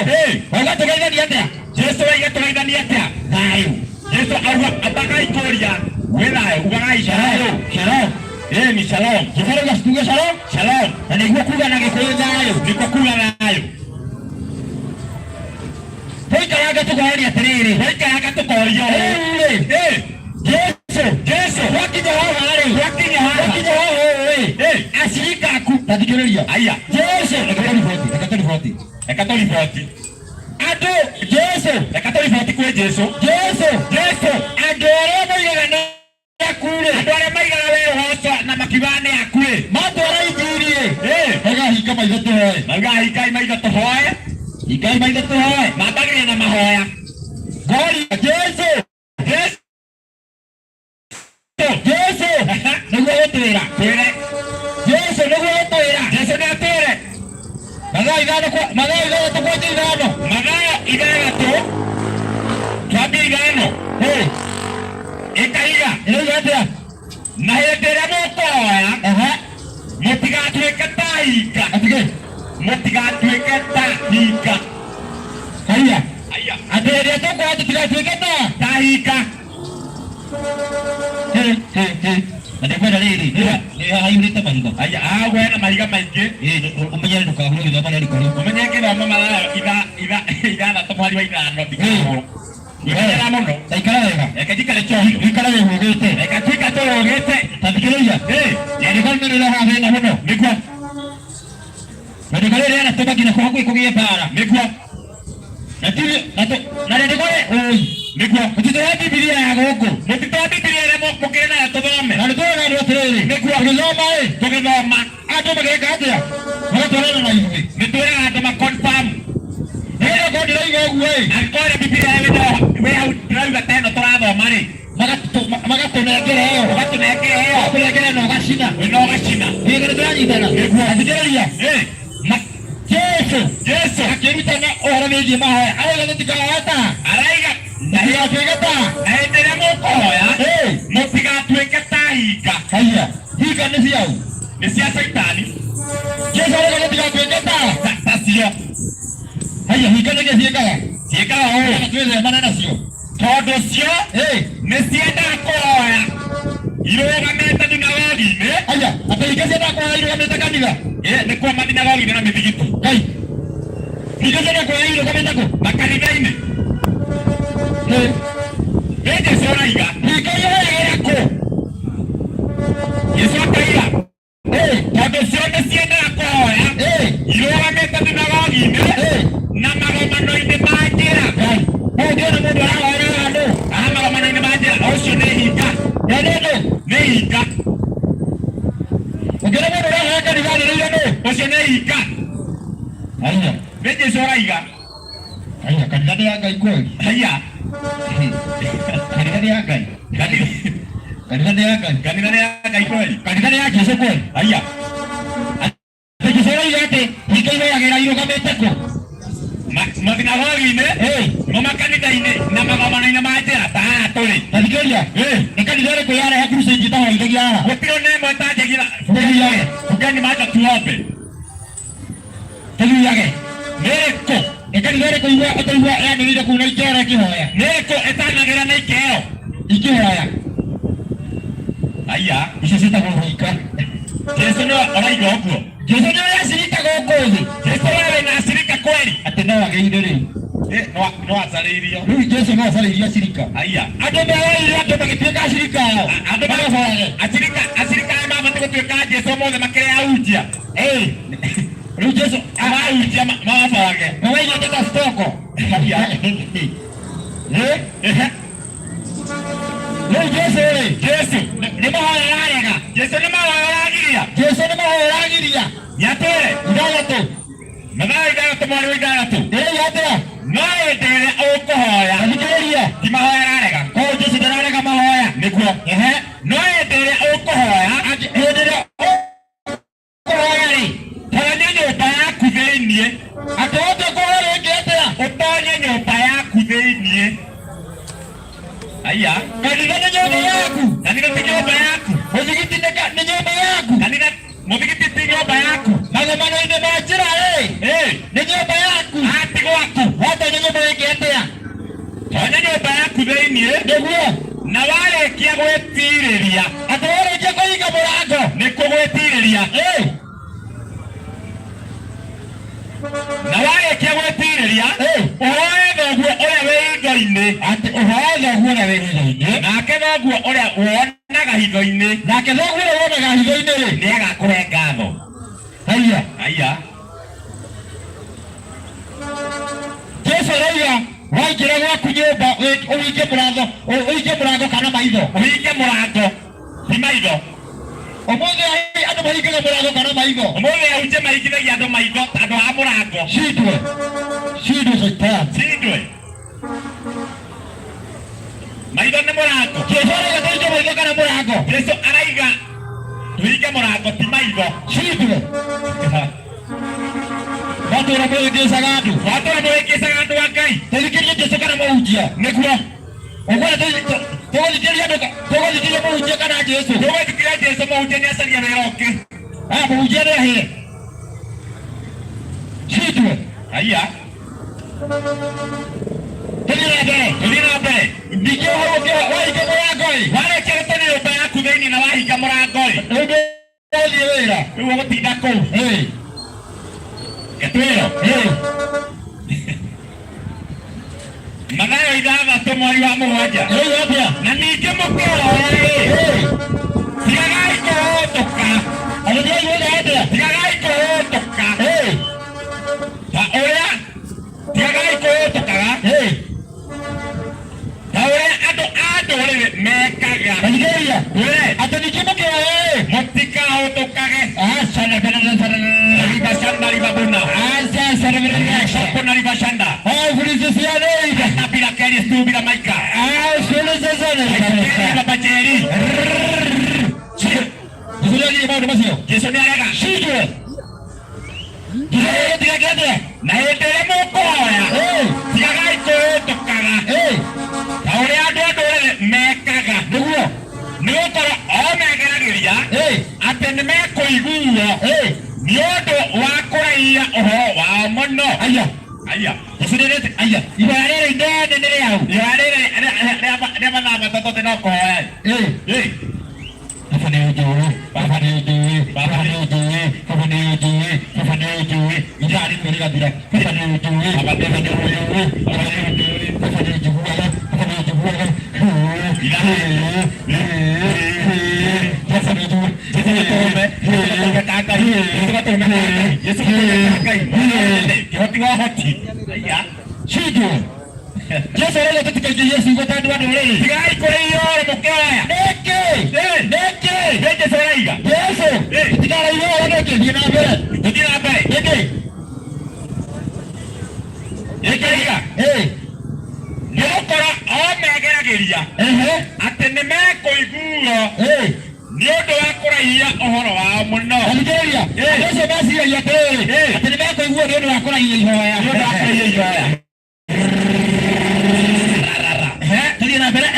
wauga tũgeithanie atĩa? Jesu wauga tũgeithanie atĩa? Thayũ. Jesu auga ambagai kũria wĩ thayũ, ugagai shalom. Shalom. Ĩĩ ni shalom. Jesu arauga tuge shalom. Shalom. Na nĩguo kuga na Gĩkũyũ thayũ. Nĩguo kuga thayũ. Tũikaranga tũkoria atĩrĩrĩ. Tũikaranga tũkoria ũũ. Rĩu rĩ, Jesu, Jesu, twakinya haha rĩ, twakinya haha. Twakinya haha ũũ rĩ, acirika aku, ta thikĩrĩria. Aya. Jesu, reke tũriboti, reke tũriboti. Reke tũriboti. Andũ, Jesu, reke tũriboti kwĩ Jesu. Jesu, Jesu, andũ arĩa moigaga nĩ aku rĩ, andũ arĩa maigaga we ũhooto na makiugaga nĩ aku rĩ, matwara injiri rĩ, magahinga maitho tũhoe. Maugaga hingai maitho tũhoe. Hingai maitho tũhoe. Mambagĩrĩria na mahoya. Ngori, Jesu, Jesu, Jesu, nĩguo gũtwĩra. Twĩre. Jesu nĩguo gũtwĩra. Jesu nĩ atwĩre. Mathayo 6 kwanja 5. Mathayo 6 twambie 5. Ĩkaiga. Ĩrauga atĩa? Na hĩndĩ ĩrĩa mũkũhoya, mũtigatuĩke ta hinga. Atige. Mũtigatuĩke ta hinga. Haiya. Haiya. Atĩ hĩndĩ ĩrĩa tũkũhoya tũtigatuĩke ta hinga. Na ndĩkwenda rĩrĩ, nĩ haihũrĩte mahiga. Haiya, haha hena mahiga maingĩ. Ũmenyere ndũkahũre gĩthoma rĩa riko rĩu. Ũmenye ngĩthoma Mathayo 6:5 ndikahũrwo. Menyera mũno. Ta ikara wega. Reke njikare chonjo. Ikara wĩhũgĩte. Reke tuika tũhũgĩte. Ta thikĩrĩria. Rĩandĩko rĩrĩ rĩrehaga thĩna mũno. Nĩguo. Rĩandĩko rĩrĩ rĩanatũma nginya hakuhĩ kũgĩe mbara. Nĩguo. Na ti na rĩandĩko rĩ ũi. Nĩguo. Mũtitũ wa Bibilia ya gũkũ. Mũtitũ wa Bibilia ĩrĩa mũkĩrĩ nayo tũthome. Na nĩtũraga andũ atĩrĩrĩ. Nĩguo. Tũgĩthoma ĩ. Tũgĩthoma. Andũ mageka atĩa? Magatwarana na ithuĩ. Nĩtwĩraga andũ ma confirm. Nĩgetha korwo ndĩrauga ũguo ĩ. Angĩkorwo ĩrĩa Bibilia wĩ hau ndĩrauga ta ĩno tũrathoma rĩ. Magatũnengera ĩyo. Ũgatũnengera ĩyo. Magatũnengera na ũgacina. Na ũgacina. Nĩgetha nĩtũranyitana. Nĩguo. Thikĩrĩria. Jesu, Jesu akĩrutana ũhoro wĩgiĩ mahoya. Arauga tũtikahoe ta. Araiga. Mũtigatuĩke ta. Na hĩndĩ ĩrĩa mũkũhoya, mũtigatuĩke ta hinga. Haiya. Hinga nĩ ciaũ? Nĩ cia Caitani. Jesu arauga tũtigatuĩke ta. Ta cio. Haiya, hinga nĩkĩ ciĩkaga? Ciĩkaga ũũ. Twĩthemane nacio. Tondũ cio nĩ ciendaga kũhoya irũgamĩte thinagogi-inĩ. Haiya, atĩ hinga ciendaga kũhoya irũgamĩte kanitha? Nĩkuo mathinagogi-inĩ na mĩthigiti. Ngai. Hinga ciendaga kũhoya irũgamĩte kũ? Makanitha-inĩ. Nĩ Jesu araiga. Hinga ihoyagĩra kũ? Jesu akaiga. Tondũ cio nĩ ciendaga kũhoya irũgamĩte thinagogi-inĩ na magomano-inĩ ma njĩra. Ngai. Ũngĩona mũndũ arahoera handũ. Aha magomano-inĩ ma njĩra, ũcio nĩ hinga. Nĩ Nĩ hinga. Ũngĩona mũndũ ũrahoya kanitha anĩrĩire nũ? Ũcio nĩ hinga. Haiya. Nĩ Jesu araiga. Haiya, kanitha nĩ ya Ngai kweli. Haiya. Kanitha nĩ ya Ngai. Kanitha nĩ ya Ngai. Kanitha nĩ ya Ngai kweli. Kanitha nĩ ya Jesu kweli. Haiya. Jesu araiga atĩ hinga ihoyagĩra irũgamĩte kũ? Mathinagogi-inĩ, no makanitha-inĩ na magomano-inĩ ma njĩra ta haha tũrĩ. Ta thikĩrĩria. Nĩ kanitha ĩrĩkũ yarehe crusade ĩtahoithagia haha? Gũtirĩ ona ĩmwe ĩtanjagia. Tũthiage. Fungeni macho tuombe. Tũthiage. Nĩ ĩrĩkũ? Nĩ kanitha ĩrĩkũ ũtaigua yanĩrĩire kũu na ikero ĩkĩhoya? Nĩ ĩrĩkũ ĩtanagĩra na ikero? Ikĩhoya. Haiya. Icio ciĩtagwo hinga. Jesu nĩwe ũraiga ũguo. Jesu nĩwe acirika gũkũ thĩ. Jesu wewe wĩna acirika kweli. Atĩ no agĩire rĩu. No acarĩirio. Rĩu Jesu no acarĩirio acirika. Haiya. Andũ meoire andũ magĩtuĩka acirika ao. Andũ magahoyage. Acirika acirika aya mabatiĩ gũtuĩka Jesu mothe makĩrĩ ahunjia. Rĩu Jesu Ahunjia mahoyage. nĩwaigĩte ta stoko. Rĩu Jesu rĩ, Jesu nĩ mahoya ararega. Jesu nĩ mahoya ũragiria. Jesu nĩ mahoya ũragiria. Nĩatwĩre. Ithathatũ. Mathayo ithathatũ mweri wa ithathatũ. Ndĩrauga atĩa? No hĩndĩ ĩrĩa ũkũhoya. Thikĩrĩria. Ti mahoya ararega. Koguo Jesu ndararega mahoya. Nĩguo. No hĩndĩ ĩrĩa ũkũhoya. Hĩndĩ ĩrĩa ũkũhoya rĩ, Tonya nyũmba yaku thĩiniĩ. Atĩ wote ũkũhoya rĩngĩ atĩa? Ũtonye nyũmba yaku thĩiniĩ. Haiya. Kanitha nĩ nyũmba yaku. Kanitha ti nyũmba yaku. Mũthigiti nĩ nyũmba yaku. Kanitha mũthigiti ti nyũmba yaku. Magomano-inĩ ma njĩra ĩ, nĩ nyũmba yaku. Ati gwaku. Watonya nyũmba ĩngĩ atĩa? Tonya nyũmba yaku thĩiniĩ. Nĩguo. Na warĩkia gwĩtirĩria. Atĩ warĩkia kũhinga mũrango. Nĩkuo gwĩtirĩria. Na warĩkia gwĩtirĩria, ũhoe thoguo ũrĩa wĩ hitho-inĩ. Atĩ ũhoe thoguo ũrĩa wĩ hitho-inĩ. Nake thoguo ũrĩa wonaga hitho-inĩ. Nake thoguo ũrĩa wonaga hitho-inĩ rĩ, nĩagakũhe ngatho. Haiya. Haiya. Jesu arauga waingĩra gwaku nyũmba ũhinge mũrango, ũhinge mũrango kana maitho. Ũhinge mũrango ti maitho. Ũmũthĩ andũ mahingaga mũrango kana maitho. Ũmũthĩ ahunjia mahingithagia andũ maitho andũ a mũrango. Shindwe. Shindwe Shetani. Shindwe. Maitho nĩ mũrango. Jesu arauga tũhinge maitho kana mũrango. Jesu araiga tũhinge mũrango ti maitho. Shindwe. Watũra mũhĩngĩcaga andũ. Watũra mũhĩngĩcaga andũ a Ngai. Tũthikĩrie Jesu kana mũhunjia. Nĩguo. Ũguo tũgũthikĩria andũ tũgũthikĩria mũhunjia kana Jesu. Tũgũthikĩria Jesu mũhunjia nĩacaria wĩra ũngĩ. Mũhunjia nĩahĩe. Shindwe. Haiya. Tũthiĩ na mbere. Tũthiĩ na mbere. Ningĩ hau wahinga mũrango ĩ. Warĩkia gũtonya nyũmba yaku thĩiniĩ na wahinga mũrango ĩ. Rĩu ndũgũthiĩ wĩra. Rĩu ũgũtinda kũu. Gĩtwĩro. Mathayo ithathatũ mweri wa mũgwanja. Rĩu atĩa? Na ningĩ mũkĩhoya rĩ, tigagai kũhũndũka. Atĩ ndĩraigua atĩa? Tigagai kũhũndũka. Ta ũrĩa tigagai kũhũndũkaga. Ta ũrĩa andũ a ndũrĩrĩ mekaga. Thikĩrĩria. Twĩre. Atĩ ningĩ mũkĩhoya rĩ, mũtikahũndũkage. Ribashanda ribabuna. Shapuna ribashanda. Kabila keri stubila maika. Keri babajeri. Jesu nĩarega. Shindwe. Jesu arauga tigage atĩa? Na hĩndĩ ĩrĩa mũkũhoya, tigagai kũhũndũkaga. Ta ũrĩa andũ a ndũrĩrĩ mekaga. Nĩguo. Nĩgũkorwo o megeragĩria atĩ nĩmekũiguo nĩ ũndũ wa kũraihia ũhoro wao mũno. Aya. Aya. Jesu nĩarĩte aya. Ihoya rĩrĩ inene nĩ rĩaũ? Ihoya rĩrĩ rĩa mathaa matatũ atĩ no kũhoya. Baba nĩũnjũĩ, Baba nĩũnjũĩ, Baba nĩũnjũĩ, Baba nĩũnjũĩ, Baba nĩũnjũĩ. Ithaa rĩmwe rĩgathira. Baba nĩũnjũĩ, Baba nĩũnjũĩ, Baba nĩũnjũĩ, Baba nĩũnjiguaga, Baba nĩũnjiguaga. Baba nĩũnjũĩ. Jesu gatũrũme, Jesu gatũrũme ka Ngai, Jesu gatũrũme ka Ngai, Jesu gatũrũme ka Ngai. Kĩhoti wa ũhoti. Aya. Shindwe. Jesu arauga tũtikaingĩrie ciugo ta andũ a ndũrĩrĩ. Tigai kũrĩio mũkĩhoya. Nĩkĩ? Nĩkĩ? Nĩ Jesu araiga. Jesu tigaraiwe ũrĩa nĩkĩ? Thiĩ na mbere. Tũthiĩ na mbere. Nĩkĩ? Ĩkaiga nĩ gũkorwo o megeragĩria atĩ nĩ mekũiguo nĩ ũndũ wa kũraihia ũhoro wao mũno. Thikĩrĩria, andũ acio meciragia atĩrĩrĩ atĩ nĩ mekũiguo nĩ ũndũ wa kũraihia ihoya. Nĩ ũndũ wa kũraihia ihoya. Tũthiĩ na mbere.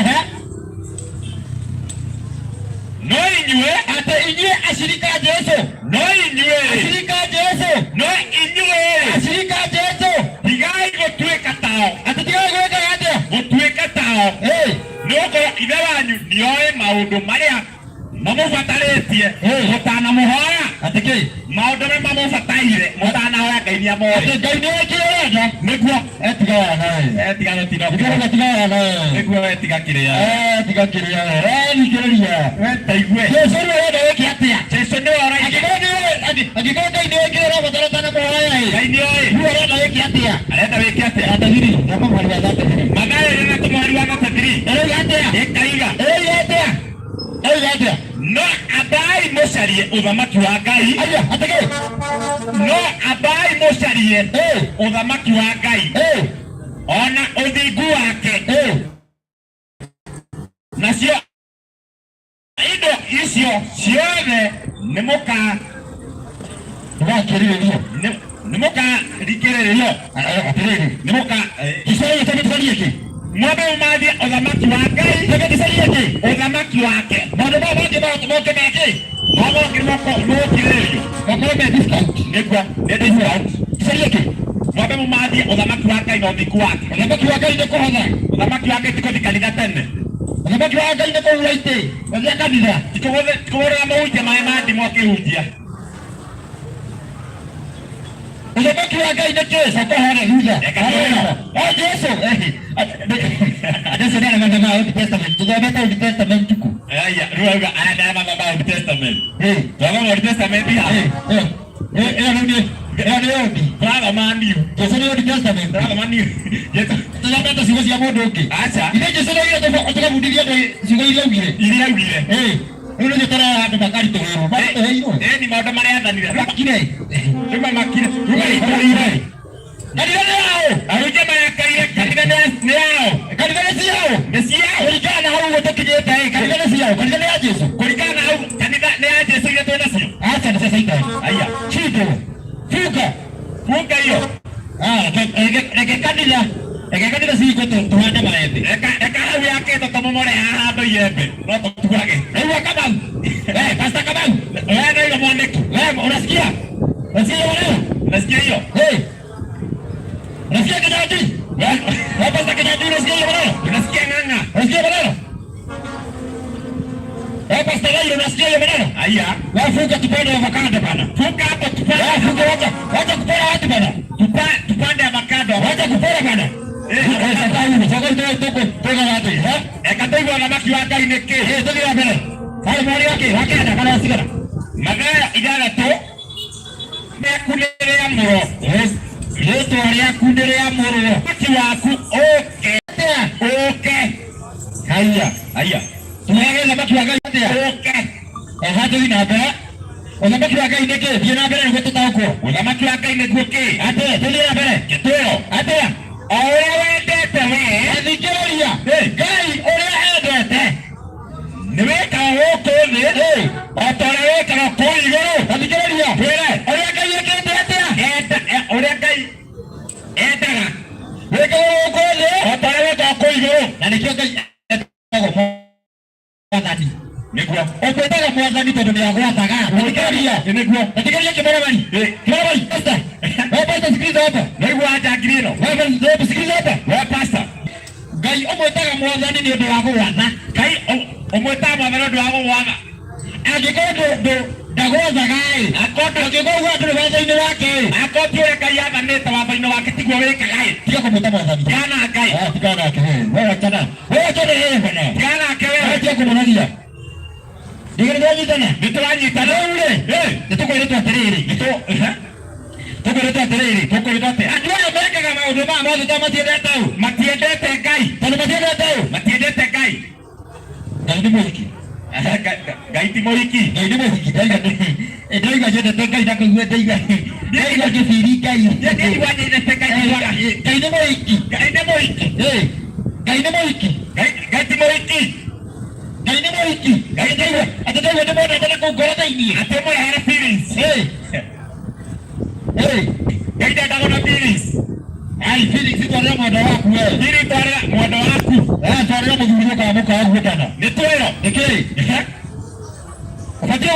No inyuĩ, Atĩ inyuĩ acirika a Jesu, no inyuĩ, acirika a Jesu, no inyuĩ, acirika a Jesu, tigai gũtuĩka tao. Atĩ tigai gwĩkaga atĩa? Gũtuĩka tao. Nĩ gũkorwo Ithe wanyu nĩoĩ maũndũ marĩa mamũbatarĩtie mũtanamũhoya. Atĩ kĩ? Maũndũ marĩa mamũbataire mũtanahoya, Ngai nĩamoĩ. Atĩ Ngai nĩoĩ kĩrĩa ũrenda. Nĩguo. Tiga wana we. Tiga gũtinda. Thikĩrĩria, tiga wana we. Nĩguo we, tiga kĩrĩa. Tiga kĩrĩa we. Thikĩrĩria. We taigue. Jesu nĩwe ũrenda wĩke atĩa? Jesu nĩwe ũraiga. Angĩkorwo nĩũĩ, angĩkorwo Ngai nĩoĩ kĩrĩa ũrabatara ũtanamũhoya ĩ, Ngai nĩoĩ. Rĩu ũrenda wĩke atĩa? Arenda wĩke atĩa? Thirty-three, thoma mũhari wa 33. Mathayo 6 mũhari wa 33. Ĩrauga atĩa? Ĩkaiga, Ĩrauga atĩa? Ĩrauga atĩa? No ambai mũcarie ũthamaki wa Ngai. Aya, atĩ kĩ? No ambai mũcarie ũthamaki wa Ngai ona ũthingu wake, nacio indo icio ciothe nĩ mũka Ndũgakĩrĩrĩrio. Nĩ mũkarikĩrĩrio. Atĩrĩrĩ, nĩ mũka gĩcaria tondũ tũcarie kĩ? Mwambe mũmathie ũthamaki wa Ngai. Twambe tũcarie kĩ? Ũthamaki wake. Maũndũ maya mangĩ moke makĩ? Moke mũkirĩrĩrio. Makorwo me discount. Nĩguo nĩ discount. Tũcarie kĩ? Mwambe mũmathie ũthamaki wa Ngai na ũthingu wake. Ũthamaki wa Ngai nĩ kũhotha. Ũthamaki wa Ngai ti kũthiĩ kanitha tene. Ũthamaki wa Ngai nĩ kũhura itĩ gũthiĩ kanitha. Ti kũgũrĩra mũhunjia maĩ ma ndimũ akĩhunjia. Ũthamaki wa Ngai nĩ kĩ? Coka harĩa thutha. Reka tuone. O Jesu, Jesu nĩ aramathoma ma Old Testament. Tũthomete Old Testament tuku. Aya, rĩu auga aya nĩ aramathoma Old Testament. Twathoma Old Testament ha. Ĩyo rĩu nĩ ĩyo nĩ Old. Tũrathoma New. Jesu nĩ Old Testament. Tũrathoma New. Jesu Tũthomete ciugo cia mũndũ ũngĩ. Aca. Ithe Jesu nĩ augire tũgabundithia andũ ciugo iria augire. Iria augire. Rĩu nĩcio tũrera andũ makaritũhĩrwo. Maritũhĩirwo. Ni maũndũ marĩa athanire. Makire. Rĩu mamakire. Rĩu maritũhĩire. Kanitha nĩ yao. Ahunjia marakaire kanitha nĩ yao. Kanitha nĩ ciao. Nĩ ciao. Kũringana na hau ũguo tũkinyĩte ĩ, kanitha nĩ ciao. Kanitha nĩ ya Jesu. Kũringana na hau kanitha nĩ ya Jesu iria twĩ nacio. Acha nĩ cia Caitani. Aya. Shindwo. Funga. Funga hiyo. Ah, reke kanitha. Reke kanitha cihingwo tũhande maembe. Reka hau yakĩtwo tũmomore haha handũ iembe. No tũtuage. Rĩu Kamau. Pastor Kamau. Wewe ndio mwaniki. Wewe unasikia? Unasikia hiyo maneno? Unasikia hiyo? Hey. Unasikia Kinyanjui? Wewe Pastor Kinyanjui, unasikia hiyo maneno? Unasikia ng'ang'a? Unasikia maneno? Wewe Pastor Raila, unasikia hiyo maneno? Aya. Wewe funga tupande avocado bana. Funga hapo tupande. Wewe funga, wacha kupora watu bana. Tupande avocado. Wacha kupora bana. Sasa hivi sasa hivi tuko tuko watu. Eka tũigue ũthamaki wa Ngai nĩ kĩ? Tũthiĩ na mbere. Harĩ mweri wake wakenda kana wasigara. Mathayo 6 rĩaku nĩ rĩamũrwo. Rĩtwa rĩaku nĩ rĩamũrwo. Ũthamaki waku ũke. Ũke. Haya. Aya. Tũheage ũthamaki wa Ngai atĩa? Ũke. Eha, tũthiĩ na mbere. Ũthamaki wa Ngai nĩ kĩ? Thiĩ na mbere nĩguo tũtaũkwo. Ũthamaki wa Ngai nĩguo kĩ? Atĩa? Tũthiĩ na mbere. Gĩtwĩro. Atĩa? O ũrĩa wendete we. Thikĩrĩria. Ngai ũrĩa endete nĩ wĩkaga gũkũ thĩ o ta ũrĩa wĩkaga kũu igũrũ. Thikĩrĩria. Twĩre. Ũrĩa Ngai ekĩte atĩa? Enda ũrĩa Ngai endaga wĩkaga gũkũ thĩ o ta ũrĩa wĩkaga kũu igũrũ. Na nĩkĩo Ngai etagwo mwathani. Nĩguo. Ũkwĩtaga mwathani tondũ nĩ agwathaga. Thikĩrĩria. Nĩguo. Thikĩrĩria kĩmaramari. Kĩmaramari. Pastor. Wewe pastor, sikiliza hapa. Nĩguo njangiri ĩno. Wewe sikiliza hapa. We pastor. Ngai ũmwĩtaga mwathani nĩ ũndũ wa gũgwatha. Ngai ũmwĩtaga mwathani ũndũ wa gũgwatha. Angĩkorwo ndagwathaga ĩ, angĩkorwo uga ndũrĩ watho-inĩ wake ĩ, Akorwo ti ũrĩa Ngai athanĩte watho-inĩ wake tiguo wĩkaga ĩ, tiga kũmwĩta mwathani. Tigana na Ngai. Ah, tigana nake wewe. Wewe achana. Wewe achana yeye bwana. Tigana nake wewe. Wewe tiga kũmũnogia. Ndigĩ nĩtwanyitana. Nĩtũranyitana. Rĩu rĩ, nĩtũkwĩrĩtwo atĩrĩrĩ. Tũkwĩrĩtwo atĩrĩrĩ. Tũkwĩrĩtwo atĩa? Andũ aya mekaga maũndũ maya mothe tondũ matiendete ũ. Matiendete Ngai. Tondũ matiendete ũ. Matiendete Ngai. Ngai nĩ mũhiki. Ngai ti mũhiki. Ngai nĩ mũhiki. Ndaiga ndaiga nyendete Ngai na kũigua ndaiga ndaiga ngĩbiri Ngai. Ndaigua nyendete Ngai njiguaga. Ngai nĩ mũhiki. Ngai nĩ mũhiki. Ngai nĩ mũhiki. Ngai ti mũhiki. Ngai nĩ mũhiki. Ngai ndaigua atĩ ndaigua ndĩmwendete na kũu ngoro thĩiniĩ. Atĩ ũmũrehere feelings. Ngai ndendagwo na feelings. Ai feelings twarĩra mwendwa waku we. Feelings twarĩra mwendwa waku. Twarĩra mũthuri kana mũka waku kana. Nĩ twĩro. Nĩkĩ? Ũbatiĩ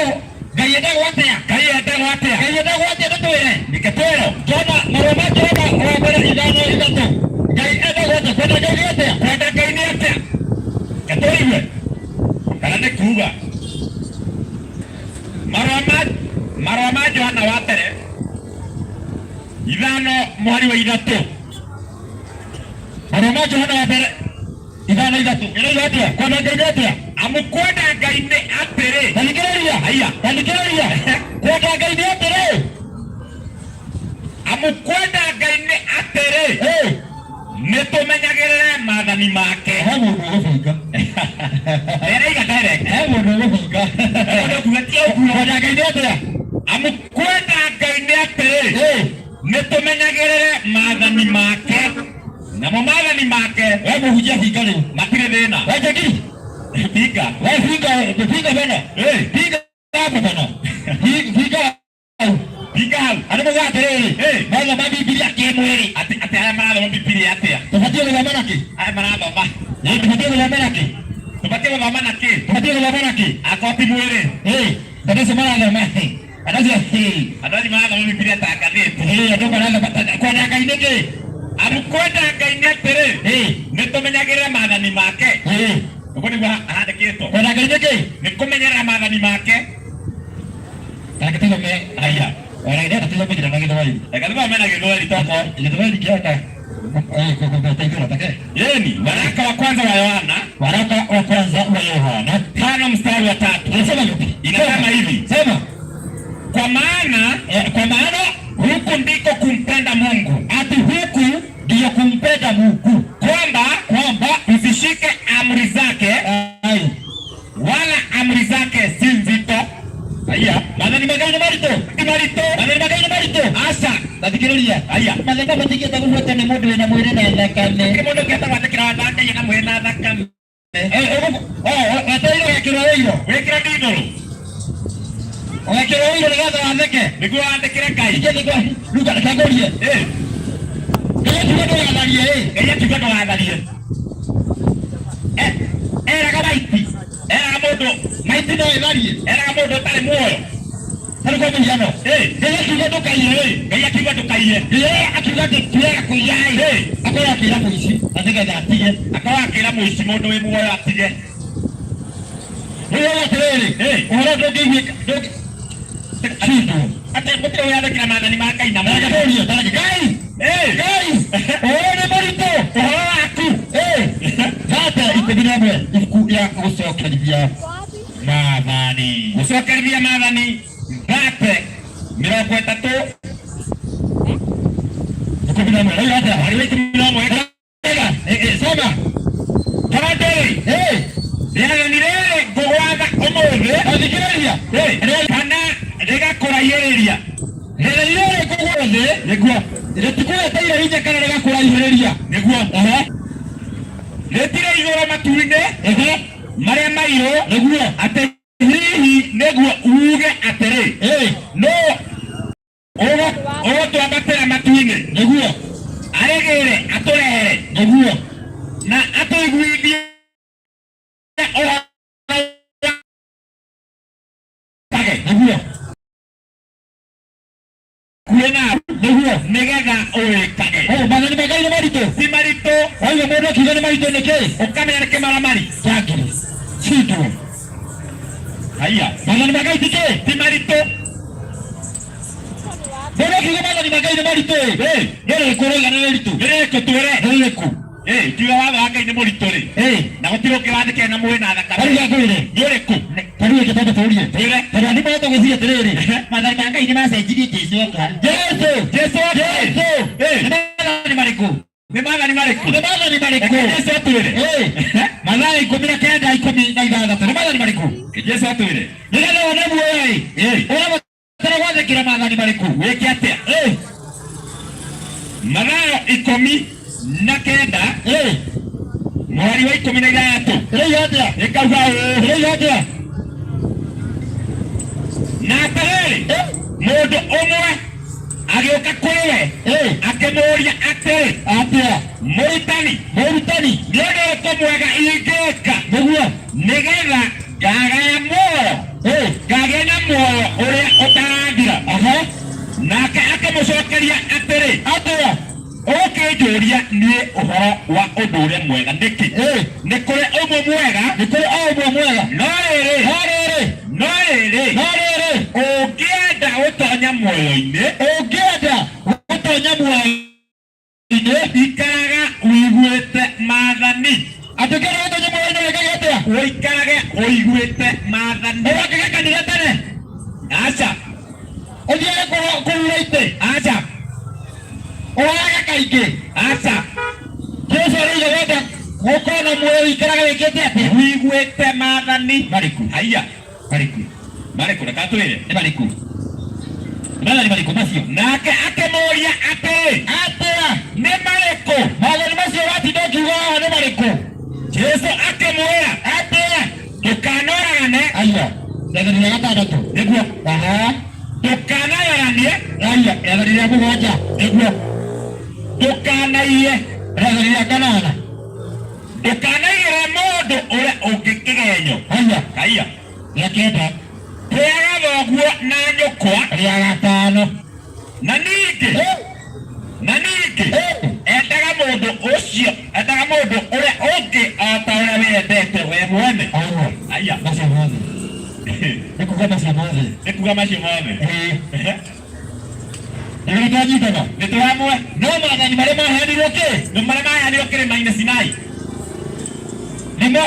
Ngai endagwo atĩa? Ngai endagwo atĩa? Ngai endagwo atĩa nĩtwĩre? Nĩkĩ twĩro? Jona marũa ma Jona wa mbere 5:3. Ngai endagwo atĩa? Kwenda Ngai nĩ atĩa? Kwenda Ngai nĩ atĩa? Ketũigue kana nĩ kuuga marũa ma Johana wa mbere 5:3. Marũa ma Johana wa mbere 5:3. Ĩroiga atĩa? Kwenda Ngai nĩ atĩa? Amu kwenda Ngai nĩ atĩrĩ. Tathikĩrĩria. Haiya. Tathikĩrĩria. Kwenda Ngai nĩ atĩrĩ. Amu kwenda Ngai nĩ atĩrĩ. Nĩ tũmenyagĩrĩre maathani make. He mũndũ ũgũbinga. Ĩraiga direct. He mũndũ ũgũbinga. Mũndũ ũkuga ti ũguo. Kwenda Ngai nĩ atĩa? Amu kwenda Ngai nĩ atĩrĩ. Nĩ tũmenyagĩrĩre maathani make. Namo maathani make. We mũhunjia binga rĩu. Matirĩ thĩna. We Njagiri. Binga. We binga, binga bana. Binga hapo bana. Binga hau. Binga hau. Andũ maugaga atĩrĩrĩ, mathoma Bibilia kĩmwĩrĩ. Atĩ atĩ aya marathoma Bibilia atĩa? Tũbatiĩ gũthoma na kĩ? Aya marathoma. Tũbatiĩ gũthoma na kĩ? Tũbatiĩ gũthoma na kĩ? Tũbatiĩ gũthoma na kĩ? Akorwo ti mwĩrĩ. Andũ acio marathoma. Andũ acio. Andũ acio marathoma Bibilia ta ngathĩti. Andũ marathoma kwenda Ngai nĩ kĩ? Amu kwenda Ngai nĩ atĩrĩ. Nĩ tũmenyagĩrĩre maathani make. Ũguo nĩguo handĩkĩtwo. Kwenda Ngai nĩ kĩ? Nĩ kũmenyerera maathani make. Reke tũthome. Haiya. Reke tũthome nginya na Gĩthweri. Reke tũthome na Gĩthweri tokorwo. Gĩthweri kĩhota kũteithũra take. Yeni, waraka wa kwanza wa Yohana. Waraka wa kwanza wa Yohana 5:3. Inasema vipi? Inasema hivi. Sema. Kwa maana kwa maana huku ndiko kumpenda Mungu. Ati huku ndiyo kumpenda Mungu. Kwamba usishike amri zake. Wala amri zake si nzito. Haya, maathani ma Ngai nĩ maritũ. Ti maritũ. Maathani ma Ngai nĩ maritũ. Aca. Tathikĩrĩria. Haya. Maathani mamwe matingĩhota gũbuata nĩ mũndũ wĩna mwĩrĩ na thakame. Gũtirĩ mũndũ ũngĩhota gwathĩkĩra watho wa Ngai ena mwĩrĩ na thakame. Wetereire ũgekĩrwo ũiro. Wĩkĩre ndindũrũ. Ũgekĩrwo ũiro nĩgetha wathĩke. Nĩguo wathĩkĩre Ngai. Rĩu reke ngũrie. Ngai akiuga ndũgatharie ĩ. Ngai akiuga ndũgatharie. Eraga maiti. Eraga mũndũ. Maiti no ĩtharie. Eraga mũndũ ũtarĩ muoyo. Tarĩ kwa mũhiano. Ngai akiuga ndũkaiye ĩ. Ngai akiuga ndũkaiye. Ngai akiuga atĩ tiwega kũiya ĩ. Akorwo akĩra mũici na nĩgetha atige. Akorwo akĩra mũici mũndũ wĩ muoyo atige. Rĩu atĩrĩrĩ, ũhoro ndũngĩiguĩka cindwo. Atĩ gũtirĩ wĩyathĩkĩra maathani ma Ngai na Reke mwĩrĩ. tũrie, tareke Ngai. Ngai, ũhoro nĩ mũritũ. Ũhoro waku. 11 ibuku rĩa gũcokerithia maathani. Gũcokerithia maathani 30. 11. Rĩu atĩa? Mweri wa 11. Soma. Tondũ-rĩ, rĩathani rĩrĩ ngũgwatha ũmũthĩ. Tathikĩrĩria. Kana rĩgakũraihĩrĩria. Rĩathani rĩrĩ ngũgwatha Nĩguo. Rĩtikũreteire hinya kana rĩgakũraihĩrĩria. Nĩguo. Rĩtirĩ igũrũ matu-inĩ marĩa mairũ. Nĩguo. Atĩ hihi nĩguo uuge atĩrĩ. No ũgũtwambatĩra matu-inĩ. Nĩguo. Arĩgĩre atũrehere. Nĩguo. Na atũiguithie ũhoro wake. Nĩguo. Kuĩ nawe. Nĩguo. Nĩgetha ũwĩkage. Maathani ma Ngai nĩ maritũ. Ti maritũ. Waigua mũndũ akiuga nĩ maritũ nĩkĩ? Ũkamenya nĩ kĩmaramari. Kĩa ngiri. Cindwo. Haiya. Maathani ma Ngai ti kĩ? Ti maritũ. Mũndũ akiuga maathani ma Ngai nĩ maritũ ĩ. Nĩ rĩrĩkũ ũrauga nĩ rĩritũ? Nĩ rĩrĩkũ twĩre? Nĩ rĩrĩkũ? Kiuga watho wa Ngai nĩ mũritũ rĩ. Na gũtirĩ ũngĩ wathĩkĩra na mwĩrĩ na thakame. Tarĩu ngwĩre. Nĩ ũrĩkũ? Tarĩu reke twambe tũrie. Twĩre. Tondũ andũ mahota gwĩciria atĩrĩrĩ, maathani ma Ngai nĩ macenjirie Jesũ oka. Jesũ! Jesũ oka. Jesũ! Nĩ maathani marĩkũ? Nĩ maathani marĩkũ? Nĩ maathani marĩkũ? Reke Jesu atwĩre. Mathayo 19 16, nĩ maathani marĩkũ? Reke Jesu atwĩre. Nĩgetha wone muoyo-ĩ, ũrabatara gwathĩkĩra maathani marĩkũ? Wĩke atĩa? Mathayo 19 mũhari wa 16. Ĩroiga atĩa? Ĩkauga ũũ. Ĩroiga atĩa? Na atĩrĩrĩ, mũndũ ũmwe agĩũka kũrĩ we akĩmũũria atĩrĩ, Atĩa? Mũrutani, Mũrutani, nĩ ũndũ ũrĩkũ mwega ingĩka nĩguo nĩgetha ngagaya muoyo, ngagĩa na muoyo ũrĩa ũtagathira? Nake akĩmũcokeria atĩrĩ, Atĩa? Ũgũkĩnjũria niĩ ũhoro wa ũndũ ũrĩa mwega nĩkĩ? Nĩ kũrĩ ũmwe mwega, Nĩ kũrĩ o ũmwe mwega. No rĩrĩ, No rĩrĩ, no rĩrĩ, no rĩrĩ, ũngĩenda gũtonya muoyo-inĩ, ũngĩenda gũtonya muoyo-inĩ, ikaraga ũiguĩte maathani. Atĩ ũngĩenda gũtonya muoyo-inĩ wĩkage atĩa? Ũikarage ũiguĩte maathani. Ũrokage kanitha tene? Aca. Ũthiage kũhura itĩ? Aca. Ũhoyaga kaingĩ? Aca. Jesu arauga wenda gũkorwo na muoyo ũikaraga wĩkĩte atĩa? Ũiguĩte maathani. Marĩkũ? Haiya. Marĩkũ? Marĩkũ? Reke atwĩre. Nĩ marĩkũ? Nĩ maathani marĩkũ macio? Nake akĩmũũria atĩrĩ, Atĩa? Nĩ marĩkũ? Maathani macio watinda ũkiuga haha nĩ marĩkũ? Jesu akĩmwĩra, Atĩa? Ndũkanoragane. Aya, rĩathani rĩa gatandatũ. Nĩguo. Aha. Ndũkanayaranie. Aya, rĩathani rĩa mũgwanja. Nĩguo. Ndũkanaiye. Rĩathani rĩa kanana. Ndũkanaigĩrĩre mũndũ ũrĩa ũngĩ kĩgenyo. Aya. Haiya. Rĩa kenda. Tĩaga thoguo na nyũkwa. Rĩa gatano. Na ningĩ, na ningĩ, endaga mũndũ ũcio, endaga mũndũ ũrĩa ũngĩ o ta ũrĩa wĩyendete we mwene. Aya. Haiya. Macio mothe. Nĩ kuga macio mothe. Nĩ kuga macio mothe. Nĩguo twanyitana. Nĩ tũramwe. No maathani marĩa maheanirwo kĩ? Nĩ marĩa maheanirwo kĩrĩma-inĩ Sinai. Nĩmo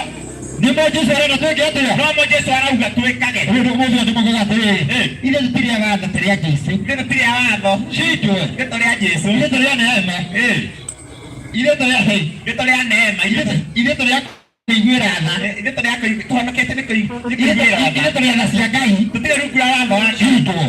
nĩmo Jesu arenda twĩke atĩa? No mo Jesu arauga twĩkage. Rĩu nĩ mũthĩ andũ maugaga atĩrĩrĩ, ithuĩ tũtirĩaga tha tũrĩ a Jesu. Ithuĩ tũtirĩ a watho. Cindwe. Ithuĩ tũrĩ a Jesu. Ithuĩ tũrĩ a neema. Ithuĩ tũrĩ a Ithuĩ tũrĩ a neema. Ithuĩ tũrĩ a kũiguĩra tha. Ithuĩ tũrĩ a tũhonokete nĩ kũiguĩra tha. Ithuĩ tũrĩ a tha cia Ngai. Tũtirĩ rungu rwa watho wa Ngai. Cindwe.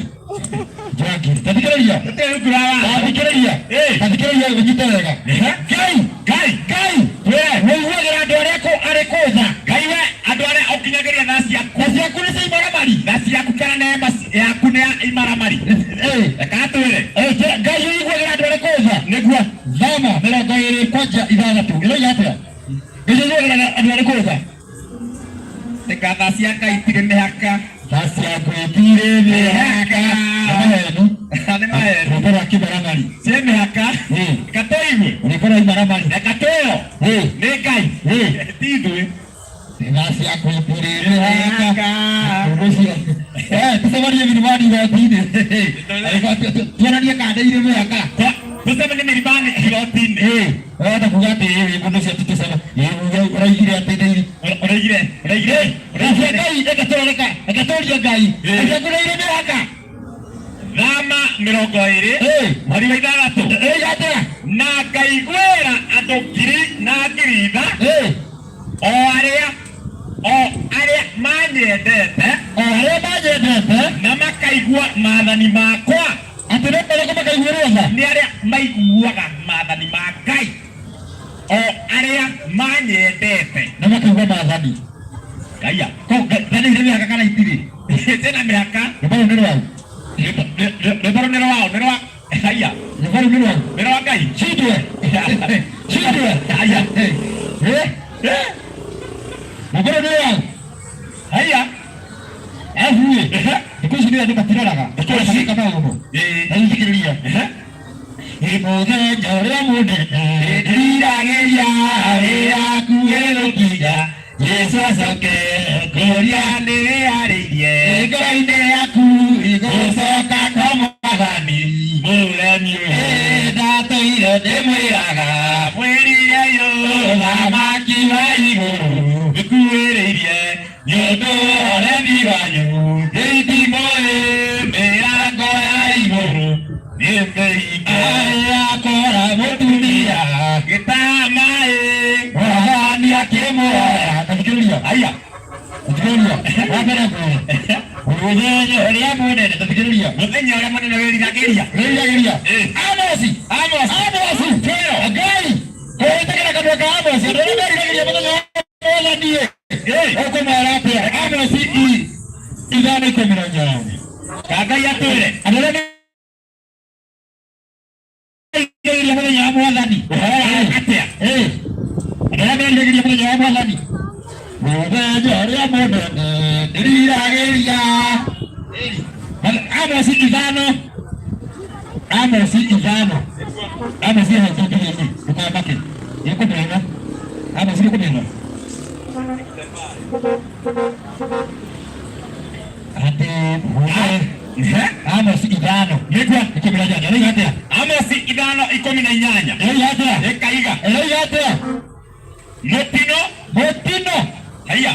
Njangiri. Tathikĩrĩria. Tũtirĩ rungu rwa watho. Tathikĩrĩria. Tathikĩrĩria ũnyite wega. Ngai. Ngai. Ngai. Twĩre. Ũiguagĩra andũ arĩa arĩ kũ tha. Ngai we andũ arĩa ũkinyagĩria tha ciaku. Tha ciaku nĩ cia imaramari. Tha ciaku kana neema yaku nĩ ya imaramari. Reke atwĩre. Ngai ũiguagĩra andũ arĩ kũ tha. Nĩguo. Thama 26 ĩroiga atĩa? Ngai ũiguagĩra andũ arĩ kũ tha. Teka tha cia Ngai itirĩ mĩhaka. Tha ciaku itirĩ mĩhaka. Nĩ maheni. Nĩ maheni. Rwĩmbo rwa kĩmaramari. Ciĩ mĩhaka. Reke tũigue. Rwĩmbo rwa imaramari. Reke twĩrwo. Nĩ Ngai. Ti ithuĩ. Tha ciaku itirĩ mĩhaka. Tũcemanie milimani igoti-inĩ. Tuonanie kana nĩ irĩ mĩhaka. Tũcemanie milimani igoti-inĩ. Ũrahota kuga atĩ ĩ mũndũ ũcio tũtũcema. Ũraigire atĩ nĩ irĩ. Ũraigire. Ũraigire. Tha cia Ngai reke tũroreka. Reke tũrie Ngai. Tha ciaku nĩ irĩ mĩhaka. Thama 26 mũhari wa 6. Ĩroiga atĩa? Na ngaiguĩra andũ ngiri na ngiri tha. O arĩa o arĩa manyendete. O arĩa manyendete. Na makaigua maathani makwa. Atĩ nĩ marĩkũ makaiguĩrwo tha? Nĩ arĩa maiguaga maathani ma Ngai. O arĩa manyendete. Na makaigua maathani. Haiya. Tha nĩ irĩ mĩhaka kana itirĩ? Ciĩna mĩhaka. Rwĩmbo rũu nĩ rwaũ? Rwĩmbo rũu nĩ rwaũ? Nĩ rwa Haiya. Rwĩmbo rũu nĩ rwaũ? Nĩ rwa Ngai. Cindwe. Cindwe. Haiya. Rwĩmbo rũu nĩ rwaũ? Haiya. Arabu ĩ, thikũ ici nĩ andũ matiroraga. Thikũ ici. Mageka maũndũ. Na rĩu thikĩrĩria. Ĩ mũthenya ũrĩa mũnene ndĩriragĩria wĩrakuhĩ gũkinya. Jesu acoke kũria nĩwĩharĩirie. Ngoro-inĩ yaku gũcoka kwa Mwathani. Mũremi ũyũ. Ndatũire ndĩmwĩraga. Mwĩrire yũ. Ũthamaki wa igũrũ. Gĩkuhĩrĩirie. Nĩ ũndũ wa ũremi wanyu. Itimũ mĩrango ya igũrũ. Nĩ mĩhinge. Arĩa akora mũtumia. Gĩtĩ Haya. Thikĩrĩria. Wa mbere ngwĩre. Mũthenya ũrĩa mũnene, thikĩrĩria. Mũthenya ũrĩa mũnene wĩriragĩria. Wĩriragĩria. Eh. Amosi. Amos. Amosi. Twĩro. Ngai. Kũhĩtũkĩra kanua ka Amosi. Andũ arĩa meriragĩria mũthenya wa Mwathani. Eh. Ũkũmera atĩa? Amosi 5:18. Ka Ngai atwĩre. Andũ arĩa meriragĩria mũthenya wa Mwathani. Ũhoro wa atĩa? Eh. Andũ arĩa meriragĩria mũthenya wa Mwathani. Mũthenya ũrĩa mũnene ndĩriragĩria. Amosi 5. Amosi 5. Amosi hau tũkinyĩte. Ndũkamake. Nĩngũmĩona. Amosi nĩngũmĩona. Atĩ mũthenya Ehe. Amosi 5. Nĩguo. 18. Ĩroiga atĩa? Amosi 5:18. Ĩroiga atĩa? Ĩkaiga. Ĩroiga atĩa? Mũtino. Mũtino. Haya.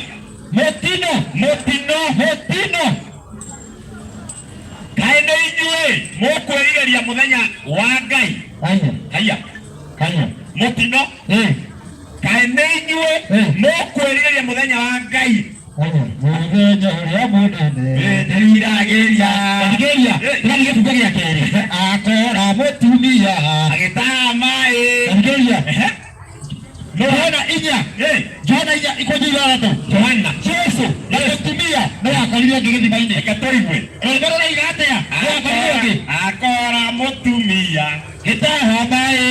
Mũtino. Mũtino. Mũtino. Kaĩ nĩ inyuĩ mũkwĩrirĩria mũthenya wa Ngai. Haya. Haya. Haya. Mũtino. Eh. Kaĩ nĩ inyuĩ Eh. mũkwĩrirĩria mũthenya wa Ngai. Haya. Mũthenya ũrĩa mũnene ndĩriragĩria. Thikĩrĩria. Eh. Tũrathiĩ gĩbungo gĩa kerĩ. Akora mũtumia. Agĩtaha maĩ. Thikĩrĩria. Ehe. Johana 4. Eh. Johana 4:16. Johana. Jesu na mũtumia no akorirwo ũngĩ gĩthima-inĩ. Reke tũigue. Rwĩmbo rũroiga atĩa? No akorirwo ũngĩ. Akora mũtumia Gĩtaha maĩ.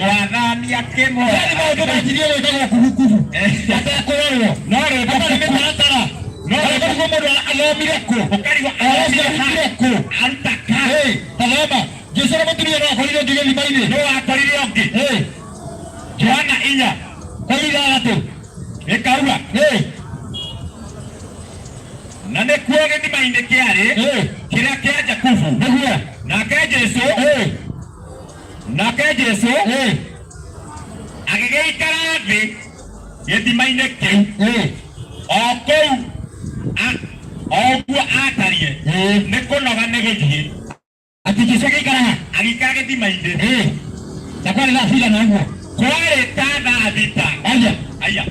mwathani akĩmwĩra. Yaani maũndũ manjirie gwĩkagwo kubukubu. Atekũrorwo. No rwĩmbo Hatarĩ mĩtaratara. No Rwĩmbo rũu mũndũ athomire kũ? ũkarigwo Ũhoro ũcio arutire kũ? aruta ka. Ĩ, ta thoma. Jesu na mũtumia no akorirwo ũngĩ gĩthima-inĩ. Nũ wakorire ũngĩ? Ĩ, Johana 4 kwa 6. Ĩkauga Ĩ, na nĩkuo gĩthima-inĩ kĩarĩ ĩ, kĩrĩa kĩa Jakubu. nĩguo. Nake Jesũ Ĩ, nake Jesũ ĩ, agĩgĩikara thĩ gĩthima-inĩ kĩu ĩ, o kũu o ũguo atariĩ ĩ. nĩ kũnoga nĩ gũthiĩ Atĩ Jesu agĩikara ha? agĩikara gĩthima-inĩ Ĩ, na kwarĩ thaa cigana ũguo? kwarĩ ta thaa 6. Aya. Aya.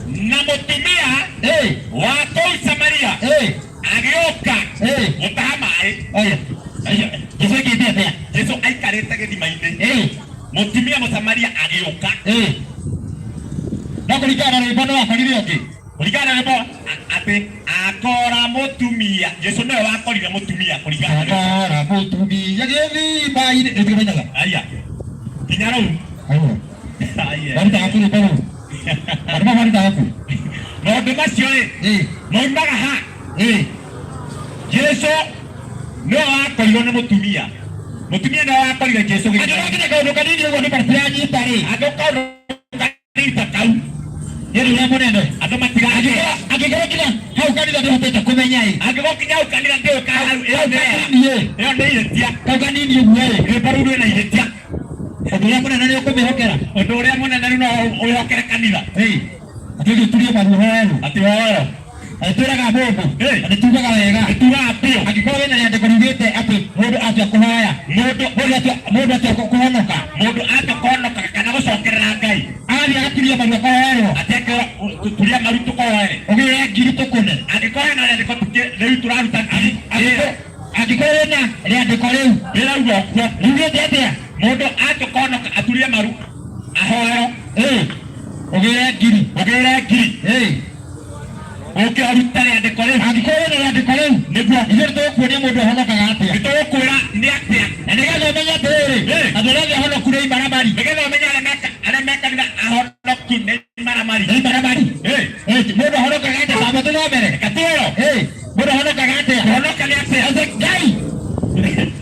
Na mũtumia Ĩ, wa kũu Samaria ĩ, agĩũka ĩ. gũtaha maĩ. Aya. Aya. Jesu ekĩte atĩa? Jesũ aikarĩte gĩthima-inĩ Ĩ, mũtumia Mũsamaria agĩũka ĩ. No kũringana na rwĩmbo no akorire ũngĩ. Kũringana na rwĩmbo atĩ akora mũtumia Jesũ nĩwe wakorire mũtumia kũringana na rwĩmbo. Akora mũtumia gĩthima-inĩ. Nĩ tũkĩmenyaga? Aya. Nginya rĩu. Aya. Aya. Marutaga kũ rwĩmbo rũu? Andũ mau marutaga kũ? Maũndũ macio rĩ Ĩ, maumaga ha? ĩ. Jesũ nĩwe wakorirwo nĩ mũtumia. Mũtumia nĩwe wakorire Jesũ Angĩkorwo gĩthima-inĩ. nginya kaũndũ kanini ũguo andũ matiranyita rĩ. Andũ kaũndũ kanini ta kau Nĩ ũndũ ũrĩa mũnene. andũ matiragĩa. Angĩkorwo nginya hau kanitha ndĩhotete kũmenya ĩ. Angĩkorwo nginya hau kanitha ndĩũĩ ka hau ĩyo Kau nĩ kanini ĩ. ĩyo nĩ ihĩtia. Kau kanini ũguo ĩ. Rwĩmbo rũu rwĩna ihĩtia. Ũndũ ũrĩa mũnene nĩ ũkũmĩhokera. Ũndũ ũrĩa mũnene rĩu no wĩhokere kanitha. Ĩ. Atĩ ũgĩturie maru hoerwo. Atĩ hoerwo. Twĩraga mũndũ. Ĩ. Na nĩtugaga wega. Nĩtugaga biũ. Angĩkorwo wĩna rĩandĩko riugĩte atĩ mũndũ atua kũhoya. Mũndũ Mũndũ atua kũhonoka. Mũndũ atua kũhonoka kana gũcokerera Ngai. Agathiĩ agaturia maru akahoerwo. Atĩ turia maru tũkũhoere. Ũgĩre ngiri tũkũne. Angĩkorwo hena rĩandĩko rĩu tũraruta ngiri. Angĩkorwo wĩna rĩandĩko rĩu. Rĩrauga ũguo. Riugĩte atĩa? Mũndũ atua kũhonoka aturie maru ahoerwo. Ĩ. Ũgĩre ngiri. Ũgĩre ngiri. Ĩ. Ũngĩruta rĩandĩko rĩu. Angĩkorwo wĩna rĩandĩko rĩu. Nĩguo. Ithuĩ nĩtũgũkuonia mũndũ ahonokaga atĩa. Nĩtũgũkwĩra nĩ atĩa. Na nĩgetha ũmenye atĩrĩrĩ. Ĩ. Andũ arĩa othe ahonoku nĩ imaramari. Nĩgetha ũmenye arĩa me kanitha ahonoku nĩ imaramari. Nĩ imaramari. Ĩ. Ĩ, mũndũ ahonokaga atĩa? Tamba tũthomere. Reke twĩrwo. Ĩ, mũndũ ahonokaga atĩa? Kũhonoka nĩ atĩa? Atĩ Ngai.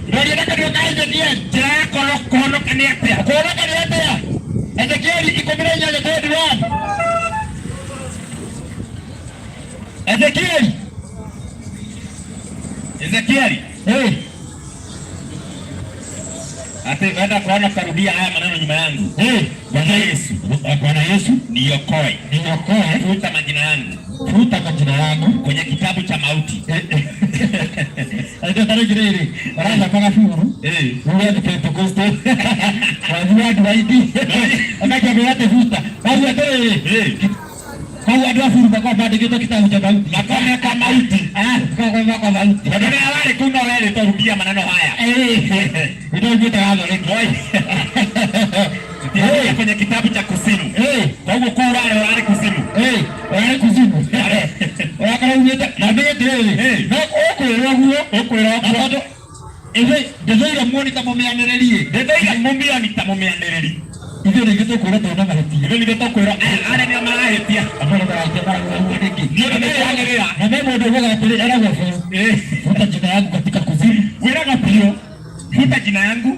Ndoria na kanua ka Ezekieli. Njĩra ya kũhonoka nĩ atĩa? Kũhonoka nĩ atĩa? Ezekieli 18:21. Ezekieli. Ezekieli. Ĩ. Ati wenda kuona karudia haya maneno nyuma yangu. Ĩ. Bwana Yesu. Bwana Yesu. Niokoe. Niokoe. Futa majina yangu. Futa majina yangu kwenye kitabu cha mauti. Aitwa tarĩngĩ rĩrĩ ũrathakaga buru uge atĩ Pentecost wathiĩ wa Dwight akakĩambĩra atĩ futa wathi atĩrĩrĩ. Koguo andũ a buru makoragwo mandĩkĩtwo kitabu cha mauti. Makoragwo kwa mauti. Ah, makoragwo kwa mauti. Tondũ rĩrĩa warĩ kũu no werĩtwo rudia maneno haya. Ndio ugĩte Gathoreki. Tukiingia kwenye kitabu cha kuzimu. Koguo kũu ũrarĩ kuzimu. Ũrarĩ kuzimu. Ũrakorwo ugĩte na mbere atĩrĩrĩ. No ũkwĩrwo guo. Ũkwĩrwo Na tondũ ithuĩ ndĩthũire muoni ta mũmĩanĩrĩri. Ndĩthũire mũmĩoni ta mũmĩanĩrĩri. Ithuĩ rĩngĩ tũkwĩrwo twĩna mahĩtia. Ithuĩ nithuĩ tũkwĩrwo arĩa nĩo marahĩtia. Andũ arĩa marahĩtia marauga ũguo nĩkĩ? Nĩ ũndũ nĩtwanĩrĩra. Na me mũndũ ugaga atĩrĩ eragwo biũ. Futa jina yangu katika kuzimu. Wĩragwo biũ. Futa jina yangu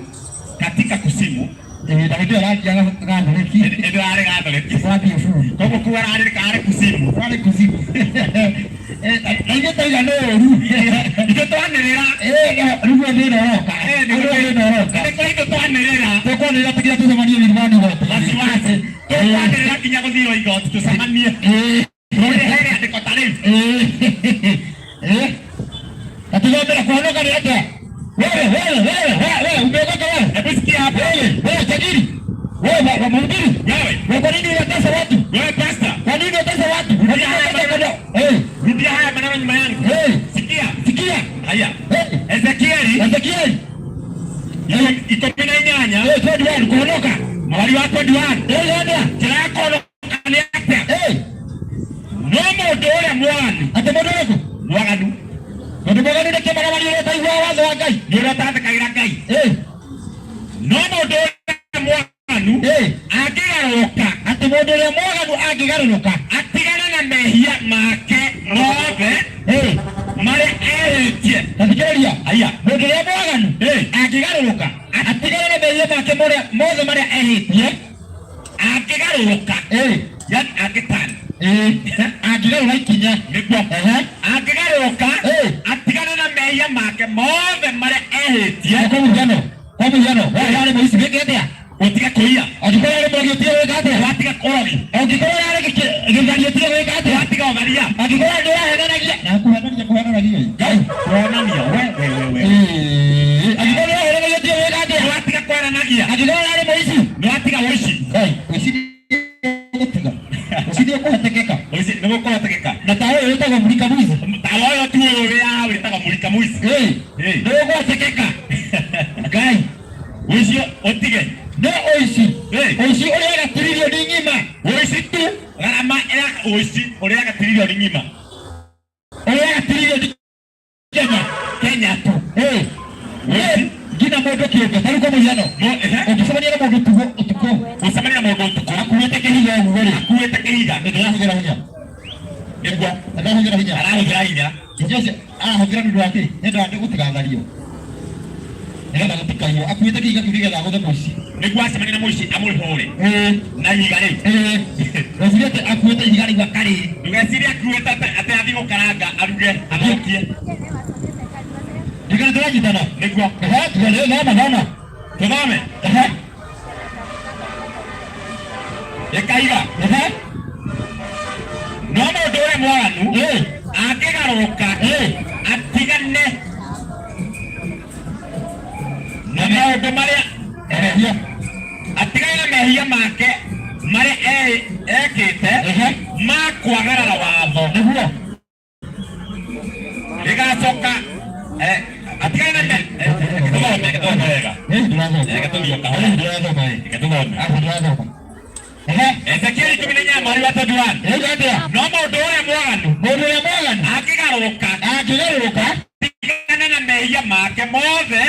katika kuzimu. Na hĩndĩ ĩyo ũrathiaga Gathoreki. Hĩndĩ ĩyo arĩ Gathoreki. Ũrathiĩ buru. Koguo kũu arĩ kuzimu. Ũrarĩ kuzimu. Na ithuĩ twauga nĩ ũru. Ithuĩ twanĩrĩra. Rĩu thĩna ũroka. Rĩu thĩna ũroka. Nĩ kũrĩ ithuĩ twanĩrĩra. Tũkwanĩrĩra tũkinya tũcemanie thĩinĩ igoti. Wasiwasi. Tũkwanĩrĩra nginya gũthiĩ igoti tũcemanie. Tũrehe rĩandĩko ta rĩu. Na tũthomere kũhonoka nĩ atĩa? Wewe wewe wewe wewe umeokoka wewe. Hebu sikia hapo. Wewe wewe tajiri. Wewe wa mhubiri. Wewe. Wewe kwa nini unatesa watu? Wewe pastor. Kwa nini unatesa watu? Rudia haya maneno. Rudia haya maneno nyuma yangu. Sikia. Sikia. Haya. Ezekieli. Ezekieli. 18. 21 kuhonoka. Mweri wa 21. Ndio. Njĩra ya kũhonoka nĩ atĩa? No mũndũ ũrĩa mwaganu. Atĩ mũndũ ũrĩkũ? Mwaganu. Mũndũ mwaganu nĩ kĩmaramari ũrĩa ũtaiguaga watho wa Ngai. Nĩ ũrĩa ũtathĩkagĩra Ngai. No mũndũ ũrĩa mwaganu angĩgarũrũka. Atĩ mũndũ ũrĩa mwaganu angĩgarũrũka. Atigane na mehia make mothe marĩa ehĩtie. Ta thikĩrĩria. Haya. Mũndũ ũrĩa mwaganu angĩgarũrũka atigane na mehia make mothe marĩa ehĩtie. Angĩgarũrũka. Yani angĩtana. Angĩgarũra ikinya. Nĩguo. Angĩgarũrũka atigane na mehia make mothe marĩa ehĩtie. Kwa mũhiano, kwa mũhiano, wewe warĩ mũici wĩke atĩa? Ũtige kũiya. Angĩkorwo warĩ mũrogi ũtige gwĩka atĩa? Watiga ũrogi. Angĩkorwo warĩ gĩtharia ũtige gwĩka atĩa? Watiga ũtharia. Angĩkorwo nĩ ũrahenanagia. Na kũhenania kũhenanagia. Ngai, kũhenania. We we we we. Angĩkorwo nĩ ũrahenanagia ũtige gwĩka atĩa? Watiga kũhenanagia. Angĩkorwo warĩ mũici. Nĩ watiga ũici. Ngai, ũici gũtiga. Ũici nĩ ũkũhotekeka. Ũici nĩ ũkũhotekeka. Na tawa ũyũ wĩtagwo mũrika mũici. Tawa ũyũ tu ũyũ wĩ haha wĩtagwo mũrika mũici. Nĩ ũkũhotekeka. Ngai. Ũici ũtige. No ũici. Ũici ũrĩaga tiririoni ng'ima. Ũici tu gharama ya ũici ũrĩaga tiririoni ng'ima. Ũrĩaga tiririoni Kenya. Kenya tu. Nginya mũndũ kĩũmbe. Ta rĩu kwa mũhiano. Ũngĩcemania na mũndũ ũtukũ. Gũcemania na mũndũ ũtukũ. Akuĩte kĩhiga ũguo rĩ. Akuĩte kĩhiga. Nĩndĩrahũthĩra hinya. Nĩguo. Nĩndĩrahũthĩra hinya. Arahũthĩra hinya. Hinya ũcio arahũthĩra nĩ ũndũ wa kĩ? Nĩ ũndũ wa gũtigathario. Nĩgetha gũtikaiywo. Akuĩte kĩhiga kĩu nĩgetha agũthe mũici. Nĩguo acemania na mũici amũhũre. Na ihiga rĩu. Ndũgecirie atĩ akuĩte ihiga rĩu akarĩe. Ndũgecirie akuĩte atĩ athiĩ gũkaranga aruge athokie. Ndigana tũranyitana. Nĩguo. Thoma thoma. Tũthome. Ĩkaiga. No mũndũ ũrĩa mwaganu angĩgarũrũka atigane na maũndũ marĩa atigane na mehia make marĩa ekĩte ma kwagarara watho. Nĩguo. Ĩgacoka atigane na tũthome tũthome wega. Reke tũthiĩ kahora. Reke tũthome. Ezekieli 18 mweri wa 21. No mũndũ ũrĩa mwaganu. Mũndũ ũrĩa mwaganu. Angĩgarũrũka. Angĩgarũrũka. Atigane na mehia make mothe.